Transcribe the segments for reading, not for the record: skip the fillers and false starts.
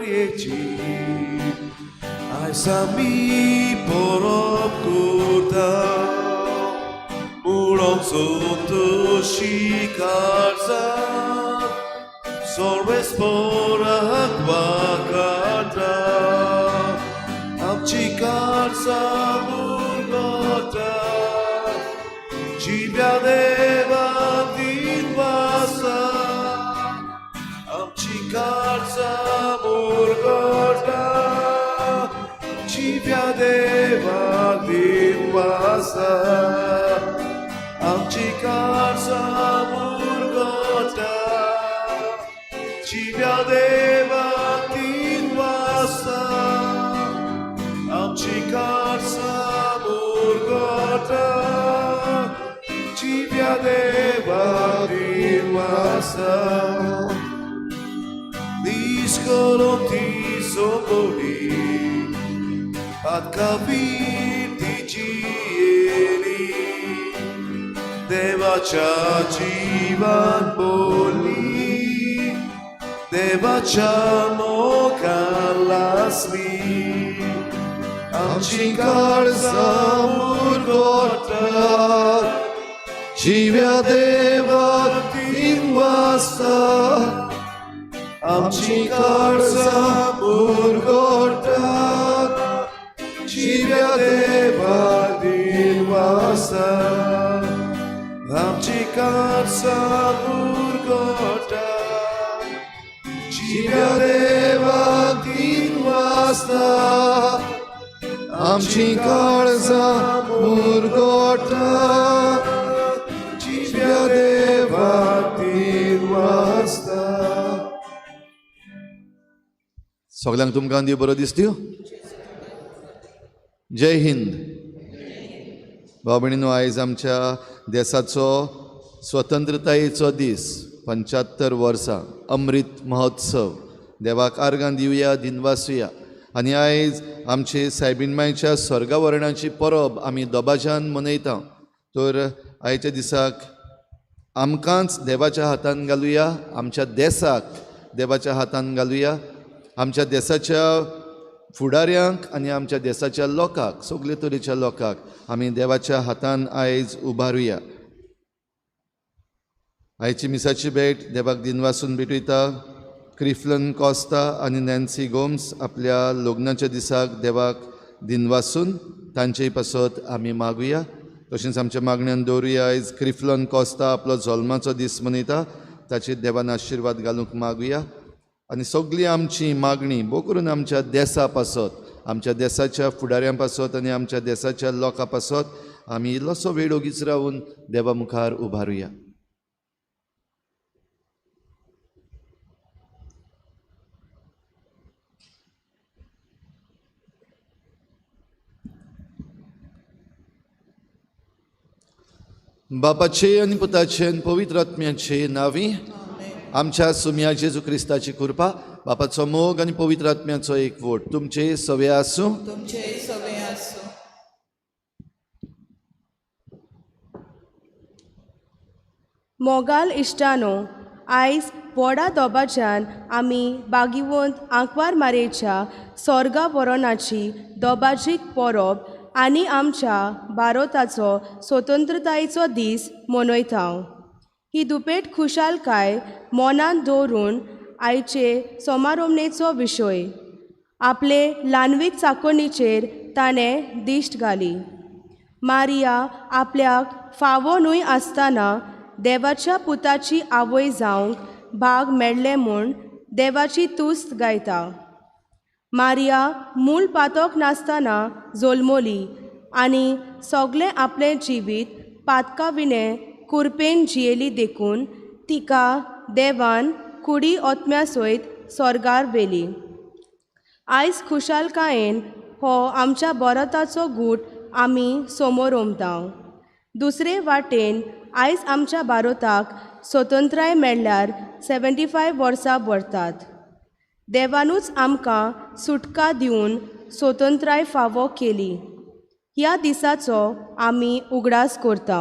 मारयेची आयज आमी परब करता म्हणून संतोशी काळजान सर्वेस्पराक वागाता आमची काळजां मुरगोता जिव्या देवा दिनवासा आमची काळजां मुरगोता जिव्या देवा दिनवासा आमची काळजां मुरगोता जिव्या देवा दिनवासा आमची काळजां मुरगोता जिव्या देवा दिनवासा निष्कलंती सोबोली पातकावीर तिची येली देवाच्या जीवन बोली देवाच्या मोगान लासली आमची काळजां मुरगोता जिव्या देवाक दिनवासा आमची काळजां मुरगोता जिव्या देवाक दिनवासा आमची काळजां मुरगोता जिव्या देवाक दिनवासा आमची काळजां मुरगोता जिव्या देवाक दिनवासा. सगळ्यांक तुमकां देव बरो दिसत्यो. जय हिंद. भाव भयणीनो, आयज आमच्या देसाचो स्वतंत्रतायेचो दीस, 75 वर्सां अमृत महोत्सव. देवाक आर्गां दिवया, दिनवासुया. आनी आयज आमचे सायबीण मायच्या स्वर्गावरणाची परब आमी दबाज्यान मनयता. तर आयच्या दिसाक आमकांच देवाच्या हातान घालुया, आमच्या देसाक देवाच्या हातान घालुया, आमच्या देसाच्या फुडाऱ्यांक आनी आमच्या देसाच्या लोकांक, सगळे तरेच्या लोकांक आमी देवाच्या हातान आयज उबारुया. आयची मिसाची भेट देवाक दिनवासून भेटयता. क्रिफ्लन कोस्ता आनी नॅन्सी गोम्स आपल्या लग्नाच्या दिसाक देवाक दिनवासून तांचे पासत आमी मागुया. तशेंच आमच्या मागण्यान दवरुया आयज क्रिफ्लन कोस्ता आपलो जल्माचो दीस मनयता, ताचेर देवान आशिर्वाद घालूंक मागुया. आनी सगळी आमची मागणी भोव करून आमच्या देसा पासत, आमच्या देसाच्या फुडाऱ्यां पासत आनी आमच्या देसाच्या लोकां पासत आमी इल्लोसो वेळ ओगीच रावन देवा मुखार उबारुया. बापाचे आनी पुताचे आनी पवित्र आत्म्याचे नांवी आमच्या सुम्या जेजू क्रिस्ताची कृपा, बापाचो मोग आनी पवित्र आत्म्याचो एकवट तुमचे सवे आसूं. तुमचे सवे आसूं. मोगाल इश्टानो, आयज व्हडा दोबाज्यान आमी बागिवंत आंकवार मारयेच्या सोर्गा वरोनाची दोबाजीक परब आनी आमच्या भारताचो स्वतंत्रतायेचो दीस मनयता. ही दुपेट खुशालकाय मनांत दवरून आयचे समारोमणेचो विशय आपले ल्हानवीक चाकोणीचेर ताणें दिश्ट घाली. मारिया आपल्याक फावो न्हय आसतना देवाच्या पुताची आवय जावंक भाग मेळ्ळें म्हूण देवाची तुस्त गायता. मारिया मूळ पातक नासतना जल्मली आनी सगळें आपलें जिवीत पातका विणें कुरपेन जियेली देखून तिका देवान कुडी ओतम्या सयत स्वर्गार व्हेली. आयज खुशालकायेन हो आमच्या भारताचो गूट आमी समोर ओमता. दुसरे वाटेन आयज आमच्या भारताक स्वतंत्राय मेळ्ळ्यार 75 वर्सां भरतात. देवानूच आमकां सुटका दिवन स्वतंत्राय फावो केली. ह्या दिसाचो आमी उगडास करता.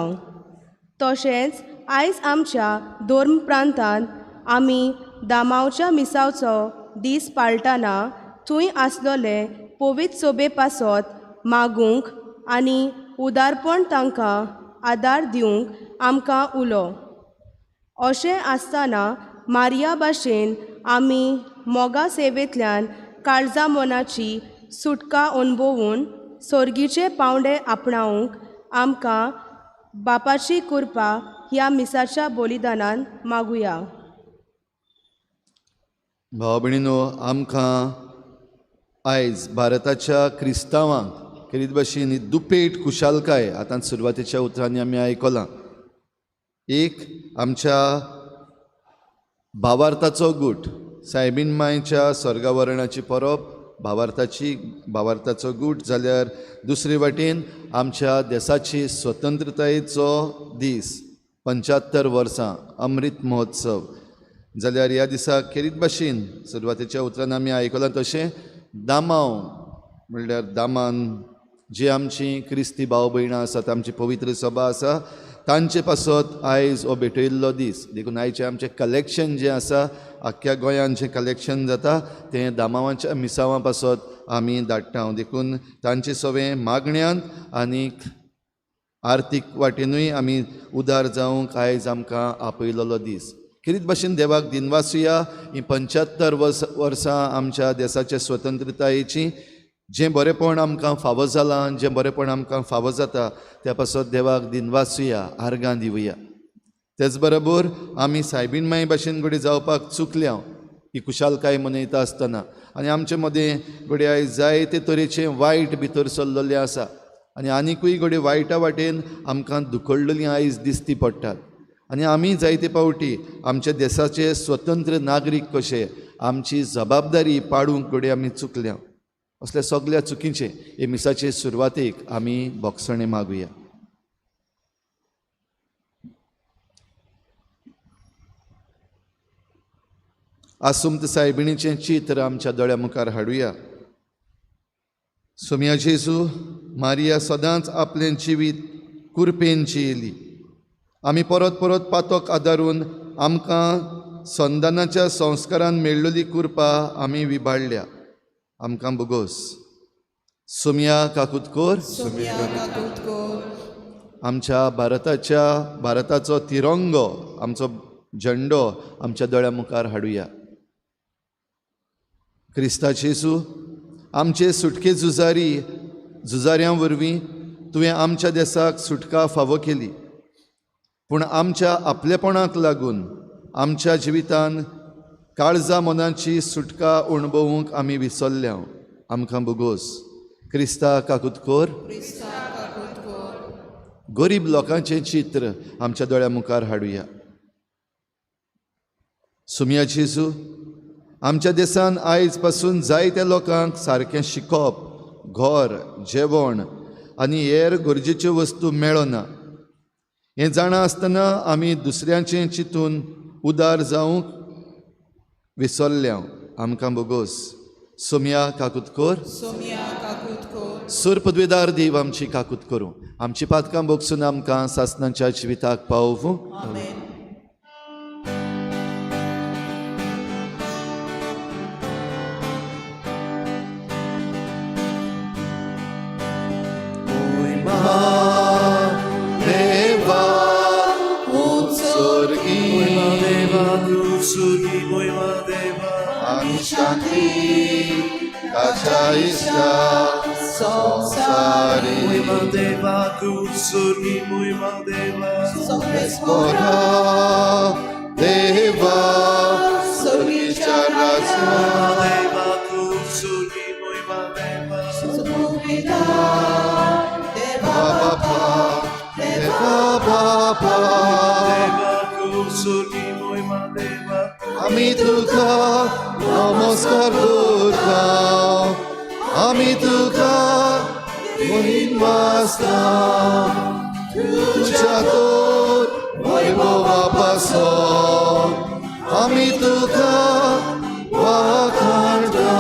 तशेंच आयज आमच्या धर्म प्रांतांत आमी दामावच्या मिसावचो दीस पाळटाना थंय आसलोले पवित्र सोबे पासत मागूंक आनी उदारपण तांकां आदार दिवंक आमकां उलो. अशें आसतना मारिया भाशेन आमी मोगा सेवेंतल्यान काळजा मनाची सुटका अणभवून सर्गीचे पांवडे आपणावंक आमकां बापाची कृपा ह्या मिसाच्या बलिदानान मागुया. भाव भयणीनो, आमकां आयज भारताच्या क्रिस्तांवांक खेरीत भाशेन ही दुपेट खुशालकाय आतां सुरवातेच्या उतरांनी आमी आयकलां. एक आमच्या भावार्थाचो गूट सायबीन मायच्या स्वर्गावरणाची परब भावार्थाची भावार्थाचो गूट, जाल्यार दुसरे वाटेन आमच्या देसाची स्वतंत्रतायेचो दीस 75 वर्सां अमृत महोत्सव. जाल्यार ह्या दिसा खेरीत भाशेन सुरवातेच्या उतरान आमी आयकलां तशें दामांव म्हणल्यार दामान जी आमची क्रिस्ती भाव भयणां आसात, आमची पवित्र सभा आसा, तांचे पासत आयज हो भेटयल्लो दीस. देखून आयचें आमचें कलेक्शन जें आसा आख्ख्या गोंयांत जें कलेक्शन जाता तें दामांवाच्या मिसांवा पासत आमी धाडटा. देखून तांचे सगळें मागण्यांत आनीक आर्थीक वाटेनूय आमी उदार जावंक आयज आमकां आपयलोलो दीस. खेरीत भाशेन देवाक दिनवासुया ही 75 वर्सां आमच्या देसाच्या स्वतंत्रतायेची जें बरेंपण आमकां फावो जालां, जें बरेंपण आमकां फावो जाता त्या पासत देवाक दिनवासुया, आर्गां दिवया. तेच बरोबर आमी सायबीन माई भाशेन घडये जावपाक चुकल्या ही खुशालकाय मनयता आसतना आनी आमचे मदें घडये आयज जायते तरेचें वायट भितर सरलेलें आसा आनी आनिकूय घडये वायटा वाटेन आमकां दुखडलेलीं आयज दिसती पडटात. आनी आमी जायते फावटी आमच्या देसाचे स्वतंत्र नागरीक कशे आमची जबाबदारी पाडूंक घडये आमी चुकल्या. असल्या सगळ्या चुकींचे हे मिसाचे सुरवातेक आमी भोगसणें मागुया. आसुमत सायबिणीचें चित्र आमच्या दोळ्या मुखार हाडुया. सोम्या जेजू, मारिया सदांच आपलें जिवीत कुरपेन जियेली. आमी परत परत पातोक आदारून आमकां संदानाच्या संस्कारान मेळ्ळली कुरपा आमी विबाडल्या. आमकां बोगोस. सोम्या काकुतकोर, आमच्या भारताच्या भारताचो तिरंगो, आमचो झेंडो आमच्या दोळ्या मुखार हाडुया. क्रिस्ता जेजू, आमचे सुटके झुजारी झुजाऱ्यां वरवीं तुवें आमच्या देसाक सुटका फावो केली, पूण आमच्या आपलेपणाक लागून आमच्या जिवितान काळजा मनाची सुटका अणभवूंक आमी विसरल्या. आमकां बोगोस. क्रिस्ता काकुतकोर, गरीब लोकांचें चित्र आमच्या दोळ्या मुखार हाडुया. सुम्या जेजू, आमच्या देसान आयज पासून जायत्या लोकांक सारकें शिकप, घर, जेवण आनी हेर गरजेच्यो वस्तू मेळना हें जाणा आसतना आमी दुसऱ्यांचें चिंतून उदार जावंक विसरल्या. आमकां बोगोस. सोम्या काकुतकोर, सुर पदवेदार देव आमची काकूत करूं, आमची पातकां भोगसून आमकां सासनाच्या जिविताक पावोवं. आमी तुका नमस्कार करता, आमी तुका महिमा तुझ्या तोर वैभवा पासत आमी तुका वाखाणटा.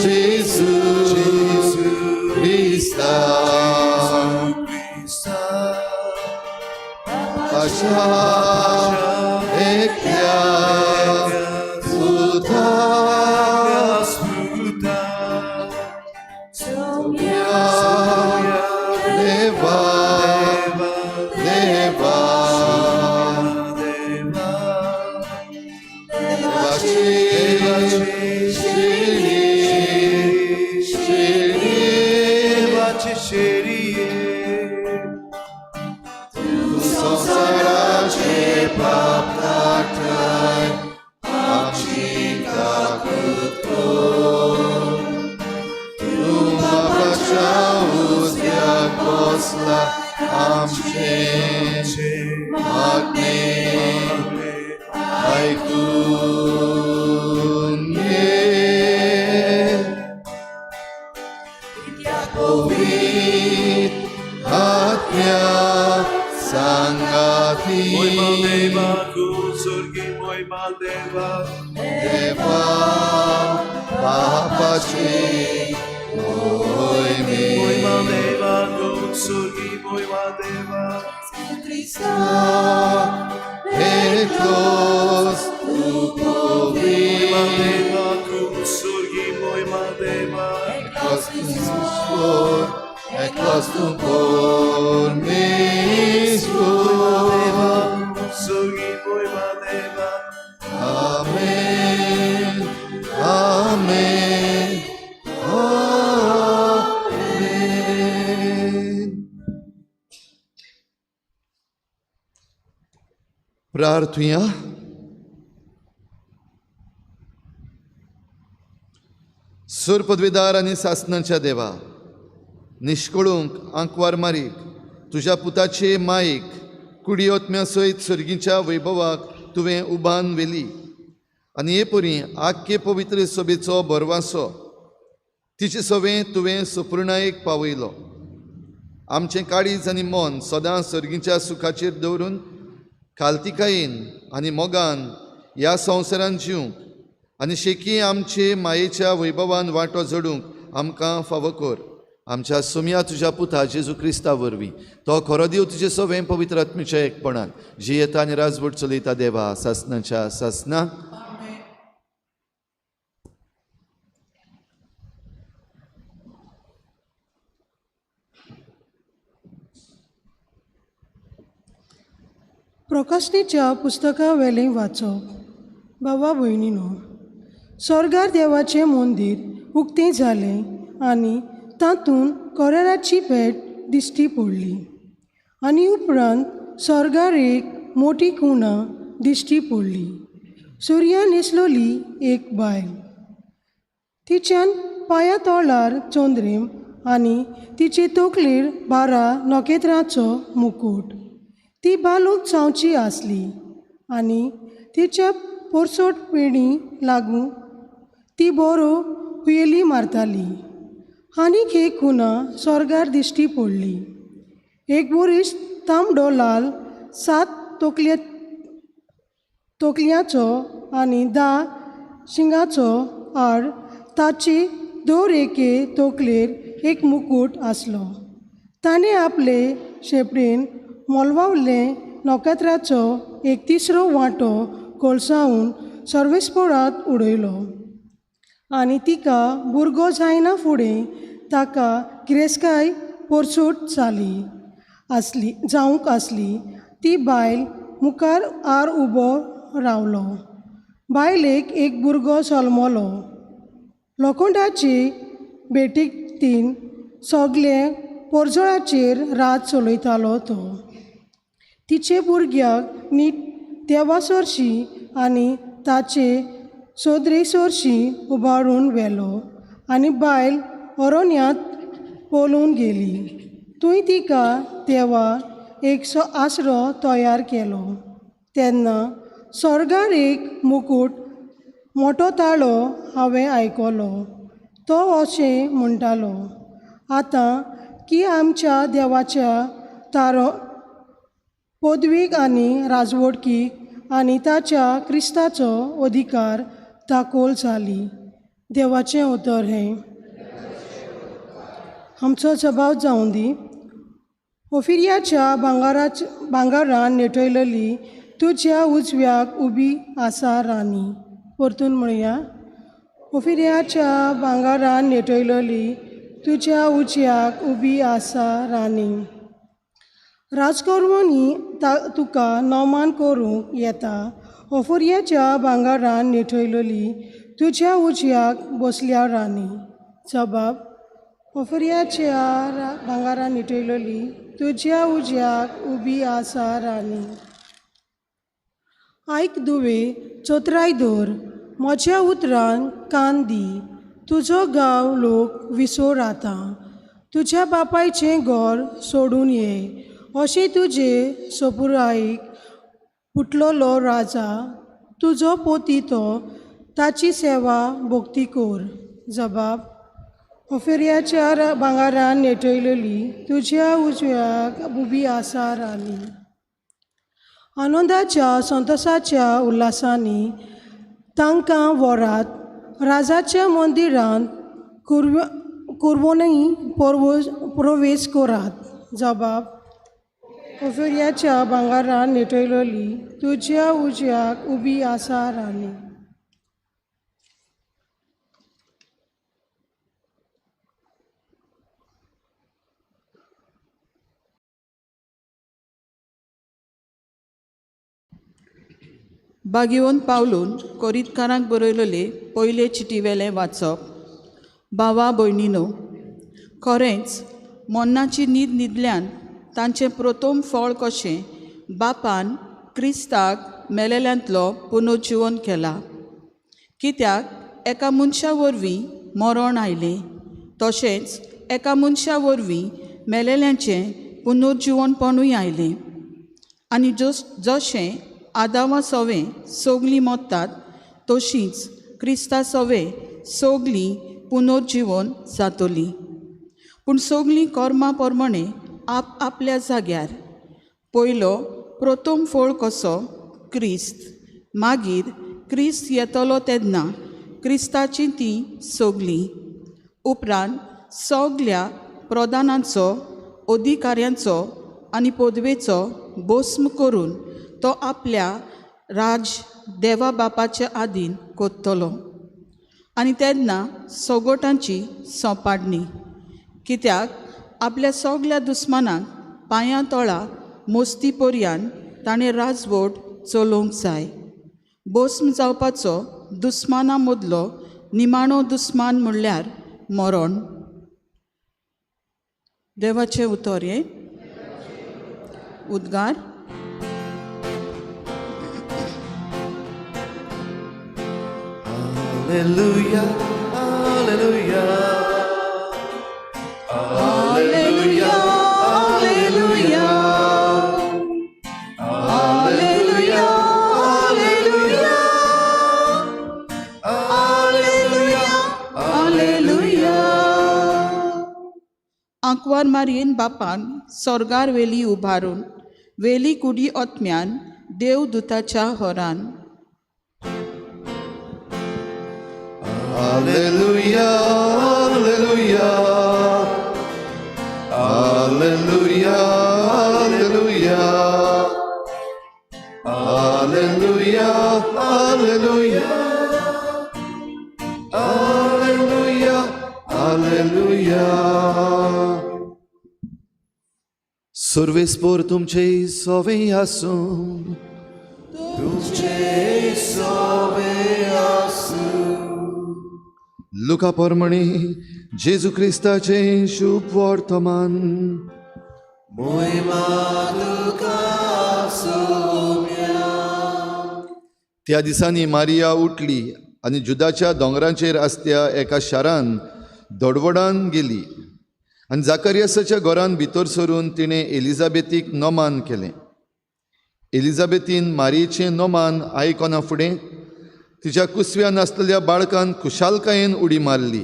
जेजू क्रिस्ता एकल्या पुता देवा देवा देवाची शिरी शिरी संवसाराचे पाप काडटाय आमची काकूत कर. तूं बापाच्या उजव्याक बसला आमचें मागणें आयकून घे. पवित्र आत्म्या सांगाती देवा बापाची मोहिमे एकलोच तूं पवित्र एकलोच तूं ईश्वर, एकलोच तूं परमेश्वर. आमेन आमेन आमेन. प्रार्थुया. सुर पदवीदार आनी सासणाच्या देवा, निश्कळूंक आंकवार मारीक तुज्या पुताचे मायेक कुडियोत्म्या सयत सर्गीच्या वैभवाक तुवें उबान व्हेली आनी हे परी आख्खे पवित्र सभेचो बरवासो तिचे सवें तुवें सुपूर्णायेक पावयलो. आमचें काळीज आनी मन सदां सर्गीच्या सुखाचेर दवरून खालतिकायेन आनी मोगान ह्या संवसारान जिवंक आनी शेकी आमचे मायेच्या वैभवान वांटो जोडूंक आमकां फावो कर. आमच्या सुमया तुज्या पुता जेजू क्रिस्ता वरवीं तो खरो देव तुजे सवें पवित्र आत्मेच्या एकपणान जियेता आनी राजवट चलयता देवा सासनाच्या सासना. प्रकाशनीच्या पुस्तका वेलें वाचप. बाबा भयणीनो, स्वर्गार देवाचें मंदीर उक्तें जालें आनी तातूंत कोरेराची भेट दिश्टी पडली आनी उपरांत स्वर्गार एक मोटी कुणा दिश्टी पडली. सुर्या न्हेसलोली एक बायल, तिच्यान पांया तोलार चंद्रीम आनी तिचे तकलेर 12 नखेत्रांचो मुकूट. ती बालूक जावची आसली आनी तिच्या पोरसोट पेणी लागून ती बरो हुयेली मारताली. आनीक एक खुना स्वर्गार दिश्टी पडली. एक बोरीस तांबडो लाल 7 तोकल्यांचो आनी 10 शिंगाचो आड ताची दर एके तकलेर एक मुकूट आसलो. ताणें आपले शेपडेन मोलवावले नखेत्राचो एक तिसरो वांटो कोळसावन सर्वेस्पोरांत उडयलो आनी तिका भुरगो जायना फुडें ताका गिरेस्तकाय पोरसूट जाली आसली जावंक आसली. ती बायल मुखार आर उबो रावलो. बायलेक एक भुरगो जल्मलो. लोखंडाची भेटीक तीन सगळे पोरजोळाचेर रात चलयतालो तो. तिचे भुरग्याक नीट देवा सरशी आनी ताचे सोदरे सरशी उबारून व्हेलो आनी बायल अरण्यांत पळून गेली. थंय तिका देवा एक आसरो तयार केलो. तेन्ना स्वर्गार एक मुकूट मोटो ताळो हांवें आयकलो. तो अशें म्हणटालो, आतां की आमच्या देवाच्या तारो पदवीक आनी राजवटकीक आनी ताच्या क्रिस्ताचो अधिकार दाखोल जाली. देवाचें उतर हें. आमचो जबाब जावं दी. ओफिर्याच्या भांगरान नेटयलेली तुज्या उजव्याक उबी आसा राणी. परतून म्हणया. ओफिर्याच्या भांगरान नेटयलेली तुज्या उजव्याक उबी आसा राणी. राजकर्मणी तुका नोमान करूंक येता. ओफुर्याच्या भांगरान नेटयलेली तुज्या उजव्याक बसल्या राणी. जबाब. ओफुर्याच्या भांगरान नेटयलेली तुज्या उजव्याक उबी आसा राणी. आयक दुवे चोत्राय दवर, म्हज्या उतरान कान दी. तुजो गांव लोक विसोर आतां, तुज्या बापायचें घर सोडून ये. अशें तुजे सोपुरायक पुटलोलो राजा तुजो पोती तो, ताची सेवा भोक्ती कोर. जबाब. ओफेर्याच्या भांगरान नेटयलेली तुज्या उजव्याक उबी आसा राणी. आनंदाच्या संतोसाच्या उल्हासांनी तांकां व्हरात राजाच्या मंदिरांत कुरवोनय प्रवेश करात. जबाब. ओफेर्याच्या भांगरान नेटयलेली तुज्या उजव्याक उबी आसा राणी. बागेवन पावलून कोरीतकारांक बरयलेले पयले चिटीवेलें वाचप. भावा भयणीनो, खरेंच मन्नाची न्हीद न्हिदल्यान तांचें प्रथम फळ कशें बापान क्रिस्ताक मेलेल्यांतलो पुनर्जिवन केला. कित्याक एका मनशा वरवीं मरण आयलें, तशेंच एका मनशा वरवीं मेलेल्यांचें पुनर्जिवनपणूय आयलें. आनी जशें आदावा सोवें सोगलीं मोत्तात, तशींच क्रिस्ता सोवें सोगलीं पुनर्जिवन जातलीं. पूण सोगलीं कर्मा प्रमाणें आप आपल्या जाग्यार. पयलो प्रथम फळ कसो क्रिस्त, मागीर क्रिस्त येतलो तेन्ना क्रिस्ताची तीं सोगलीं. उपरांत सगल्या प्रधानांचो अधिकाऱ्यांचो आनी पदवेचो भस्म करून तो आपल्या राज देवा बापाच्या आदीन कोत्तलो. आनी तेन्ना सोगोटांची सोंपाडणी, कित्याक आपल्या सगल्या दुस्मानांक पांयां तोळा मोस्ती पर्यान ताणें राजवट चलोवंक जाय. भस्म जावपाचो दुस्माना मदलो निमाणो दुस्मान म्हणल्यार मरण. देवाचें उतर हें. उद्गार. Alleluia, alleluia, alleluia, alleluia, alleluia, alleluia, alleluia. आंकवार मारयेन बापान स्वर्गार वेली उबारून वेली कुडी ओतम्यान देवदूताच्या होरान. Alleluia, alleluia, alleluia, alleluia, alleluia, alleluia, alleluia, alleluia. सर्वेस्पोर तुमचे सोवे आसूं. तुमचे सोवे आसूं. लुका परमणी जेजू क्रिस्ताचें शुभ वर्तमान. मोहिमा तुका सोम्या. त्या दिसांनी मारिया उठली आनी जुदाच्या दोंगरांचेर आसत्या एका शारान दडवडान गेली आनी जाकरियासाच्या घरान भितर सरून तिणें एलिझाबेथीक नोमान केलें. एलिझाबेथीन मारियेचें नोमान आयकना फुडें तिच्या कुसव्यान आसलेल्या बाळकान खुशालकायेन उडी मारली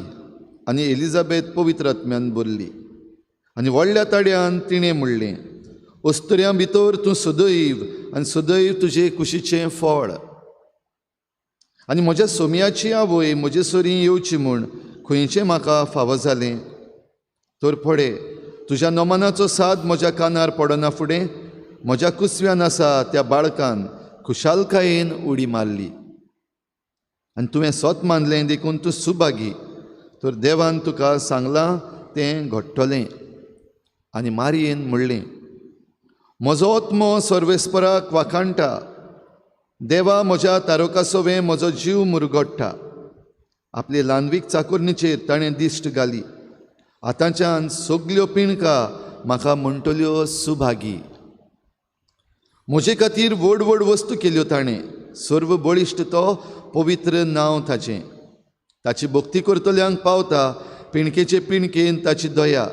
आनी एलिझाबेथ पवित्र आत्म्यान भरली आनी व्हडल्या ताड्यान तिणें म्हणलें, अस्तुऱ्यां भितर तूं सदैव आनी सदैव तुजे कुशीचें फळ. आनी म्हज्या सोमयाची आवय म्हजे सरीं येवची म्हूण खंयचें म्हाका फावो जालें? तर फुडें तुज्या नमनाचो साद म्हज्या कानार पडना फुडें म्हज्या कुसव्यान आसा त्या बाळकान खुशालकायेन उडी मारली. आनी तुवें सोत मानलें देखून तूं सुभागी, तर देवान तुका सांगलां तें घडटलें. आनी मारयेन म्हणलें, म्हजो आत्मो सर्वेस्पराक वाखाणटा, देवा म्हज्या तारोकासोवें म्हजो जीव मुरगोडटा. आपले ल्हानवीक चाकुरणीचेर ताणें दिश्ट घाली. आतांच्यान सगल्यो पिणका म्हाका म्हणटल्यो सुभागी. म्हजे खातीर व्हड व्हड वस्तू केल्यो ताणें, सर्व बळिश्ट तो पवित्र नांव ताचें. ताची भक्ती करतल्यांक पावता पिणकेचे पिणकेन ताची दया.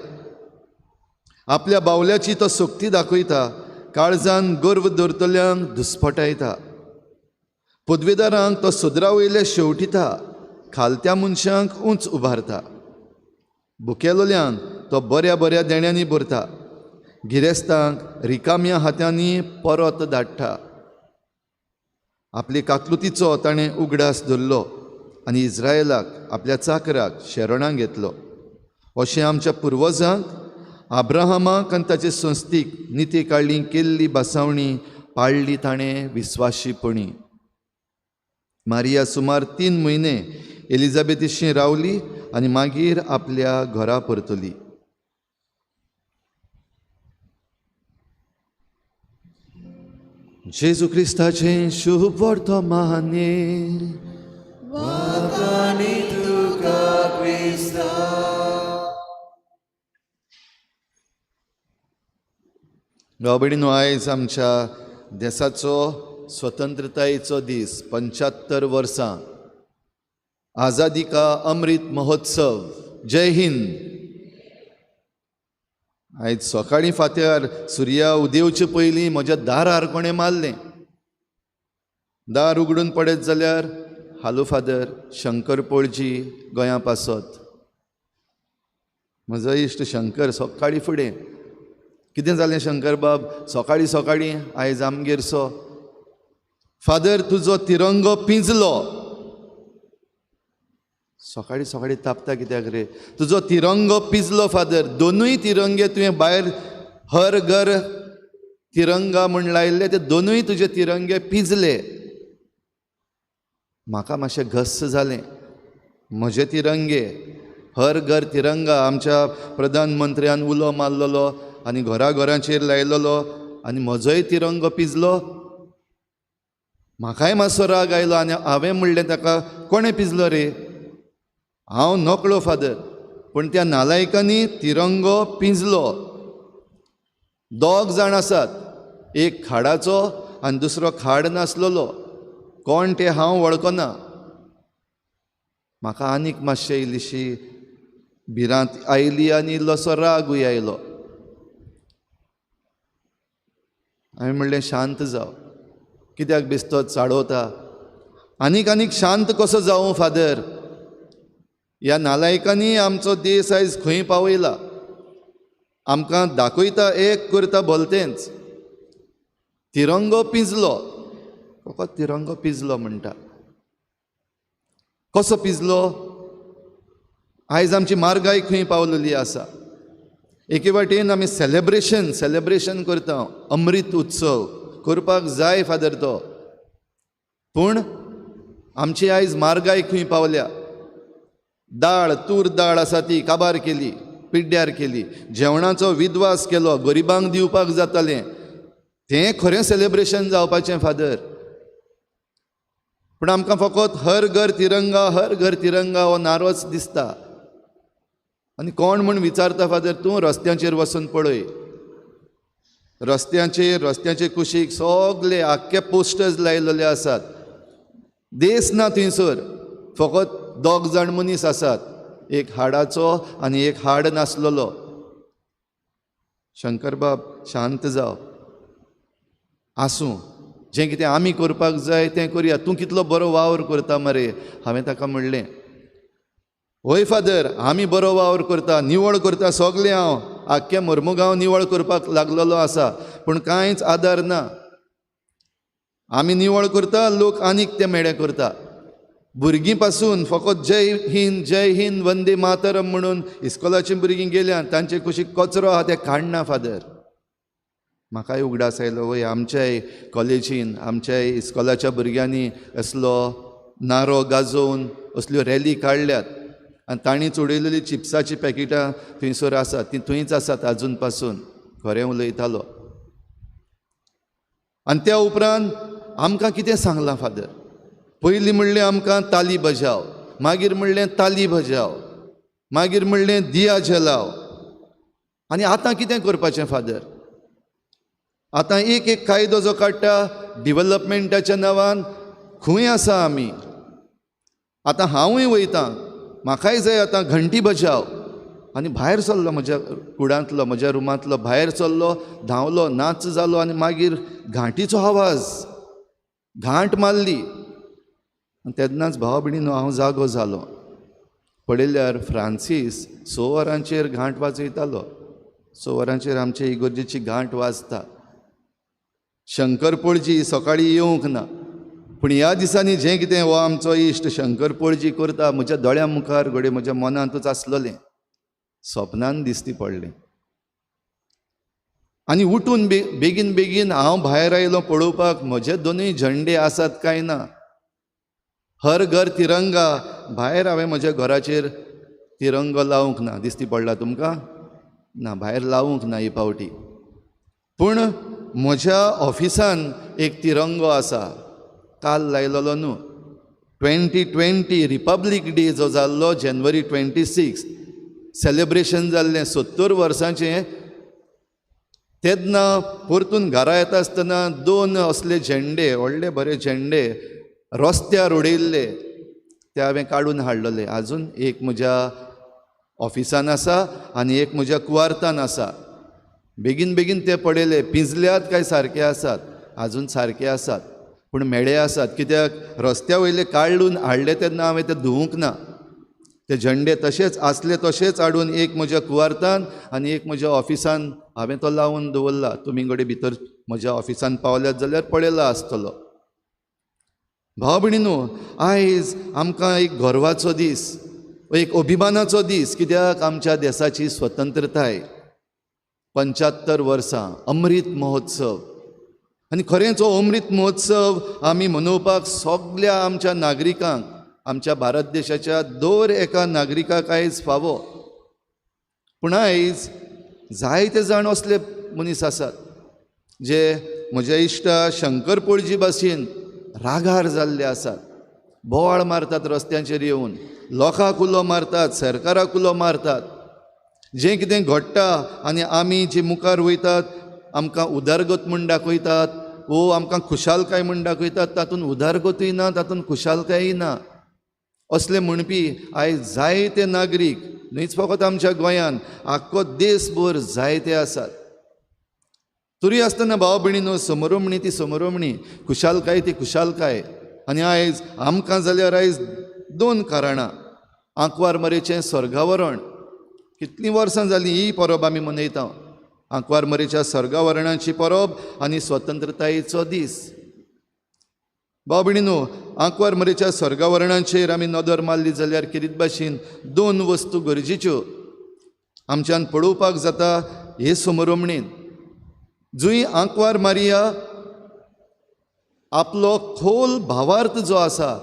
आपल्या बावल्याची तो सक्ती दाखयता, काळजान गर्व दवरतल्यांक दुस्पटायता. पदवेदारांक तो सदरा वयले शेवटिता, खालत्या मनशांक उंच उबारता. भुकेलोल्यांक तो बऱ्या बऱ्या देण्यांनी भरता, गिरेस्तांक रिकाम्या हातांनी परत धाडटा. आपले काकलुतीचो ताणें उगडास धरलो आनी इस्रायलाक आपल्या चाकराक शरणां घेतलो. अशें आमच्या पुर्वजांक आब्राहामाक आनी ताचे संस्थीक निती काडली केल्ली बसावणी पाळ्ळी ताणें विस्वाशीपणी. मारिया सुमार 3 म्हयने एलिझाबेथीशी रावली आनी मागीर आपल्या घरा परतली. जेजू क्रिस्ताचें शुभ वर्तमाने. वाखाणी तुका क्रिस्ता. भाव भयणीनो, आयज आमच्या देसाचो स्वतंत्रतायेचो दीस, 75 वर्सां, आझादी का अमृत महोत्सव. जय हिंद. आयज सकाळीं फात्यार सुर्या उदेवचे पयलीं म्हज्या दारार कोणें मारलें. दार उगडून पडत जाल्यार हालो फादर शंकर पोळजी गोंया पासत. म्हजो इश्ट शंकर सकाळीं फुडें, कितें जालें शंकर बाब सकाळीं सकाळीं आयज आमगेर सो? फादर तुजो तिरंगो पिंजलो. सकाळीं सकाळीं तापता कित्याक रे? तुजो तिरंगो पिंजलो फादर, दोनूय तिरंगे तुवें भायर हर घर तिरंगा म्हूण लायिल्ले ते दोनूय तुजे तिरंगे पिंजले. म्हाका मातशें घस्स जालें. म्हजे तिरंगे हर घर तिरंगा आमच्या प्रधानमंत्र्यान उलो मारलेलो आनी घरा घरांचेर लायलेलो आनी म्हजोय तिरंगो पिंजलो. म्हाकाय मातसो राग आयलो आनी हांवें म्हणलें ताका, कोणें पिंजलो रे? हांव नकळो फादर, पूण त्या नालायकांनी तिरंगो पिंजलो. 2 जाण आसात, एक खाडाचो आनी दुसरो खाड नासलेलो. कोण ते हांव वळखना. म्हाका आनीक मातशें इल्लीशी भिरांत आयली आनी इल्लोसो रागूय आयलो. हांवें म्हणलें शांत जाव, कित्याक बेश्टोच चाळवता? आनीक आनीक शांत कसो जावं फादर? ह्या नालायकांनी आमचो देश आयज खंय पावयला. आमकां दाखयता एक करता भलतेंच. तिरंगो पिंजलो, फकत तिरंगो पिंजलो म्हणटा. कसो पिंजलो? आयज आमची मार्गाय खंय पावलेली आसा. एके वाटेन आमी सेलेब्रेशन सेलेब्रेशन करता, अमृत उत्सव करपाक जाय फादर तो, पूण आमची आयज मार्गाय खंय पावल्या. दाळ, तूर दाळ आसा ती काबार केली, पिड्ड्यार केली, जेवणाचो विद्वास केलो, गरिबांक दिवपाक जातालें. तें खरें सेलेब्रेशन जावपाचें फादर, पूण आमकां फकत हर घर तिरंगा हर घर तिरंगा हो नारोच दिसता. आनी कोण म्हूण विचारता फादर, तूं रस्त्यांचेर वचून पळय, रस्त्यांचेर रस्त्यांचे कुशीक सगळे आख्खे पोस्टर्स लायलेले आसात. देश ना थंयसर, फकत 2 जाण मनीस आसात, एक हाडाचो आनी एक हाड नासलेलो. शंकरबाब शांत जाव, आसूं, जें कितें आमी करपाक जाय तें करुया. तूं कितलो बरो वावर करता मरे. हांवें ताका म्हणलें, हय फादर, आमी बरो वावर करता, निवळ करता सगळें. हांव आख्खें मोर्मुगांव निवळ करपाक लागलेलो आसा, पूण कांयच आदार ना. आमी निवळ करता, लोक आनीक ते मेळे करता. भुरगीं पासून फकत जय हिंद जय हिंद वंदे मातरम म्हणून इस्कोलाचीं भुरगीं गेल्यां, तांचे कुशीक कचरो आहा ते काडना फादर. म्हाकाय उगडास आयलो, वय आमच्याय कॉलेजीन आमच्याय इस्कोलाच्या भुरग्यांनी असलो नारो गाजोवन असल्यो रॅली काडल्यात आनी तांणी उडयलेली चिप्साचीं पॅकेटां थंयसर आसात, ती थंयच आसात आजून पासून. खरें उलयतालो. आनी त्या उपरांत आमकां कितें सांगलां फादर? पयलीं म्हणलें आमकां ताली बजाव, मागीर म्हणलें ताली बजाव, मागीर म्हणलें दिया जलाव, आनी आतां कितें करपाचें फादर? आतां एक एक कायदो जो काडटा डिवलपमेंटाच्या नांवान, खंय आसा आमी? आतां हांवूय वयतां, म्हाकाय जाय आतां घंटी बजाव. आनी भायर सरलो म्हज्या कुडांतलो, म्हज्या रुमांतलो भायर सरलो, धांवलो, नाच जालो आनी मागीर घांटीचो आवाज, घांट मारली. आनी तेन्नाच भाव भयणीनो हांव जागो जालो. पळयल्यार फ्रांसीस 6 वरांचेर घांट वाजयतालो. 6 वरांचेर आमचे इगर्जेची घांट वाजता. शंकर पोळजी सकाळीं येवंक ना, पूण ह्या दिसांनी जें कितें हो आमचो इश्ट शंकर पोळजी करता म्हज्या दोळ्यां मुखार घडये म्हज्या मनांतूच आसलोलें, सपनान दिसती पडलें. आनी उठून बेगीन बेगीन हांव भायर आयलो पळोवपाक म्हजे दोनूय झंडे आसात काय ना. हर घर तिरंगा, भायर हांवें म्हज्या घराचेर तिरंगो लावंक ना. दिसती पडला तुमकां? ना, भायर लावंक ना ही पावटी. पूण म्हज्या ऑफिसान एक तिरंगो आसा, काल लायलेलो न्हू. 2020 रिपब्लीक डे जो जाल्लो जनवरी 26 सेलेब्रेशन जाल्लें 70 वर्सांचें. तेन्ना परतून घरा येता आसतना 2 असले झेंडे, व्हडले बरे झेंडे रस्त्यार उडयल्ले, ते हांवें काडून हाडलेले. आजून एक म्हज्या ऑफिसान आसा आनी एक म्हज्या कुवार्तान आसा. बेगीन बेगीन ते पळयले, पिंजल्यात काय सारके आसात? आजून सारके आसात, पूण मेळे आसात. कित्याक रस्त्या वयले काडून हाडले तेन्ना हांवें ते धुवूंक ना. ते झेंडे तशेंच आसले तशेंच हाडून एक म्हज्या कुवार्तान आनी एक म्हज्या ऑफिसान हांवें तो लावन दवरला. तुमी घडये भितर म्हज्या ऑफिसान पावल्यात जाल्यार पळयला आसतलो. भाव भयणीनो, आयज आमकां एक गर्वाचो दीस, एक अभिमानाचो दीस. कित्याक आमच्या देसाची स्वतंत्रताय 75 वर्सां, अमृत महोत्सव. आनी खरेंच हो अमृत महोत्सव आमी मनोवपाक सगल्या आमच्या नागरिकांक, आमच्या भारत देशाच्या दर एका नागरिकाक आयज फावो. पूण आयज जायते जाण असले मनीस आसात जे म्हज्या इश्टा शंकर पोळजी भाशेन रागार जाल्ले आसात. बोवाळ मारतात रस्त्यांचेर येवन, लोकांक उलो मारतात, सरकाराक उलो मारतात. जें कितें घडटा आनी आमी जे मुखार वयतात आमकां उदरगत म्हूण दाखयतात वो आमकां खुशालकाय म्हूण दाखयतात, तातूंत उदरगतूय ना, तातूंत खुशालकाय ना. असले म्हणपी आयज जायते नागरीक, न्हयच फकत आमच्या गोंयान, आख्खो देशभर जायते आसात. तरी आसतना भाव भयणीनो, समरोमणी ती समरोमणी, खुशालकाय ती खुशालकाय. आनी आयज आमकां जाल्यार आयज 2 कारणां. आंकवार मरेचें स्वर्गावरण, कितलीं वर्सां जालीं ही परब आमी मनयता, आंकवार मरेच्या स्वर्गावरणाची परब आनी स्वतंत्रतायेचो दीस. भाव भयणीनो, आंकवार मरेच्या स्वर्गावरणाचेर आमी नदर मारली जाल्यार किरीत भाशेन 2 वस्तू गरजेच्यो आमच्यान पळोवपाक जाता हे समरोमणेन. जुंय आंकवार मारिया आपलो खोल भावार्थ जो आसा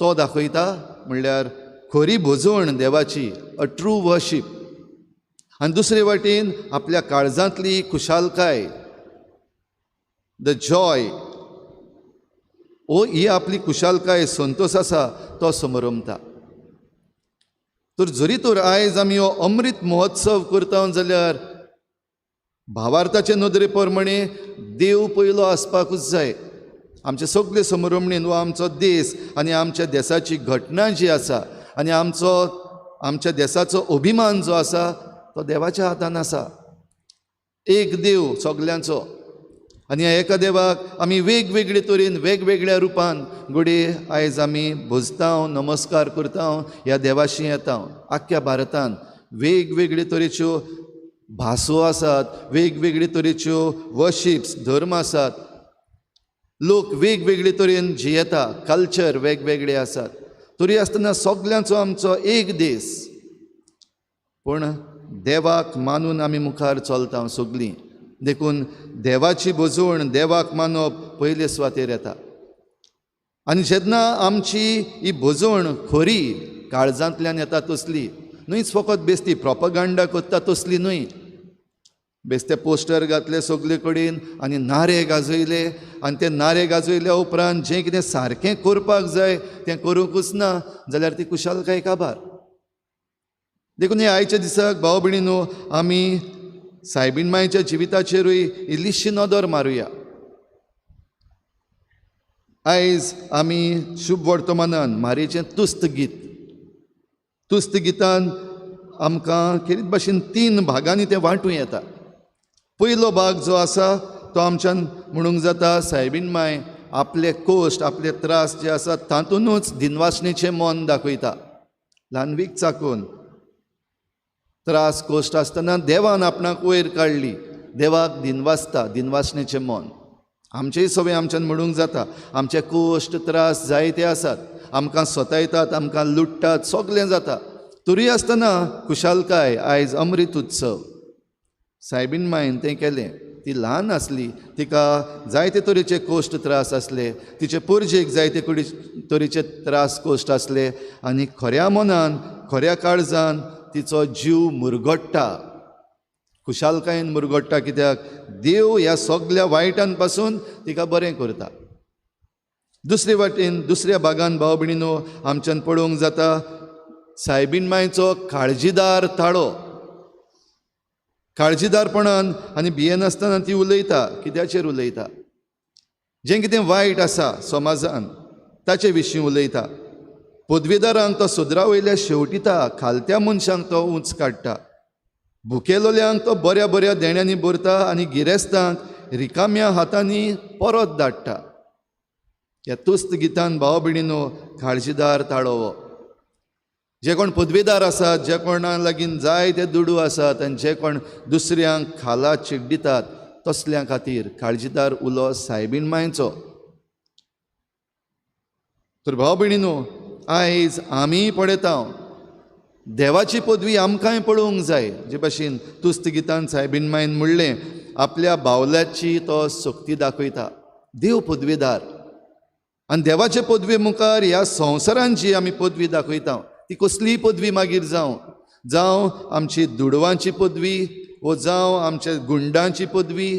तो दाखयता, म्हणल्यार खरी भजवण देवाची, अ ट्रू वर्शीप. आनी दुसरे वाटेन आपल्या काळजांतली खुशालकाय, the Joy, ओ ही आपली खुशालकाय, संतोष आसा तो समरमता. तर जरी तर आयज आमी हो अमृत महोत्सव करता जाल्यार भावार्थाचे नदरे प्रमाणे देव पयलो आसपाकूच जाय. आमचे सगळे समरमणेन हो आमचो देश आनी आमच्या देसाची घटना जी आसा आनी आमचो आमच्या देसाचो अभिमान जो आसा तो देवाच्या हातान आसा. एक देव सगल्यांचो आनी ह्या एका देवाक आमी वेगवेगळे तरेन वेगवेगळ्या रुपान घडये आयज आमी भजता, नमस्कार करता, ह्या देवाशी येता. आख्ख्या भारतान वेगवेगळे तरेच्यो भासो आसात, वेगवेगळे तरेच्यो वर्शिप्स धर्म आसात, लोक वेगवेगळे तरेन जियेता, कल्चर वेगवेगळे आसात. तरी आसतना सगल्यांचो आमचो एक देस, पूण देवाक मानून आमी मुखार चलता सगलीं. देखून देवाची भजवण, देवाक मानप पयले सुवातेर येता. आनी जेन्ना आमची ही भजवण खरी काळजांतल्यान येता तसली न्हयच, फकत बेस्ती प्रोपगांडा करता तसली न्हय, बेस्ते पोस्टर घातले सगले कडेन आनी नारे गाजयले आनी ते नारे गाजयल्या उपरांत जें कितें सारकें करपाक जाय तें करूंकूच ना जाल्यार ती खुशालकाय काबार. देखून ह्या आयच्या दिसाक भाव भयणीनो आमी सायबीण मायच्या जिविताचेरूय इल्लीशी नदर मारुया. आयज आमी शुभ वर्तमानान मारयेचें तुस्त गीत, तुस्त गितान आमकां खेरीत भाशेन 3 भागांनी तें वांटूं येता. पयलो भाग जो आसा तो आमच्यान म्हणूंक जाता सायबीण माय आपले कोश्ट, आपले त्रास जे आसात तातूंतच दिनवासणेचें मन दाखयता. ल्हानवीक चाकून त्रास कोश्ट आसतना देवान आपणाक वयर काडली, देवाक दिनवासता, दिनवासणेचें मन. आमचेय सवय आमच्यान म्हणूंक जाता, आमचे कोश्ट त्रास जायते आसात, आमकां सतायतात, आमकां लुट्टात, सगलें जाता, तरी आसतना खुशालकाय. आयज अमृत उत्सव, सायबीण मायन तें केलें. ती ल्हान आसली, तिका जायते तरेचे कोश्ट त्रास आसले, तिचे पोरजेक जायते तरेचे त्रास कोश्ट आसले आनी खऱ्या मनान खऱ्या काळजान तिचो जीव मुरगट्टा, खुशालकायेन मुरगट्टा. कित्याक देव ह्या सगल्या वायटान पासून तिका बरें करता. दुसरे वाटेन दुसऱ्या भागान भाव भयणीनो आमच्यान पळोवंक जाता सायबीण मायचो काळजीदार ताळो. काळजीदारपणान आनी भियेनासतना ती उलयता. कित्याचेर उलयता? जें कितें वायट आसा समाजान ताचे विशीं उलयता. पदवीदारांक तो सदरा वयल्या शेवटिता, खालत्या मनशांक तो उंच काडटा, भुकेलोल्यांक तो बऱ्या बऱ्या देण्यांनी भरता आनी गिरेस्तांक रिकाम्या हातांनी परत धाडटा. ह्या तुस्त गितान भाव भयणीनो काळजीदार ताळो. जे कोण पदवीदार आसात, जे कोणा लागीं जाय ते दुडू आसात आनी जे कोण दुसऱ्यांक खाला चिड्डितात तसल्यां खातीर काळजीदार उलो सायबीण मायचो. तर भाव भयणीनो आयज आमी पळयता देवाची पदवी आमकांय पळोवंक जाय. जे भाशेन तुस्त गितान सायबीण मायन म्हणलें, आपल्या बावल्याची तो सक्ती दाखयता. देव पदवीदार आनी देवाचे पदवे मुखार ह्या संवसारान जी आमी पदवी दाखयता ती कसलीय पदवी मागीर जावं, जावं आमची दुडवांची पदवी, वो जावं आमच्या गुंडांची पदवी,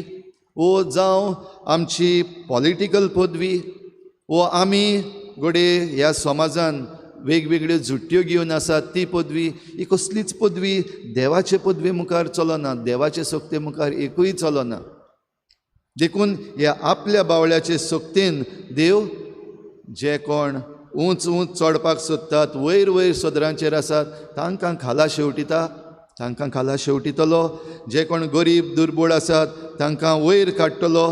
वो जावं आमची पॉलिटिकल पदवी, वो आमी घडये ह्या समाजान वेगवेगळ्यो झुट्ट्यो घेवन आसात ती पदवी, ही कसलीच पदवी देवाचे पदवे मुखार चलना, देवाचे सक्ते मुखार एकूय चलना. देखून ह्या आपल्या बावळ्याचे सक्तेन देव जे कोण उंच उंच चडपाक सोदतात, वयर वयर सदरांचेर आसात तांकां खाला शेवटिता, तांकां खाला शेवटितलो. जे कोण गरीब दुर्बळ आसात तांकां वयर काडटलो.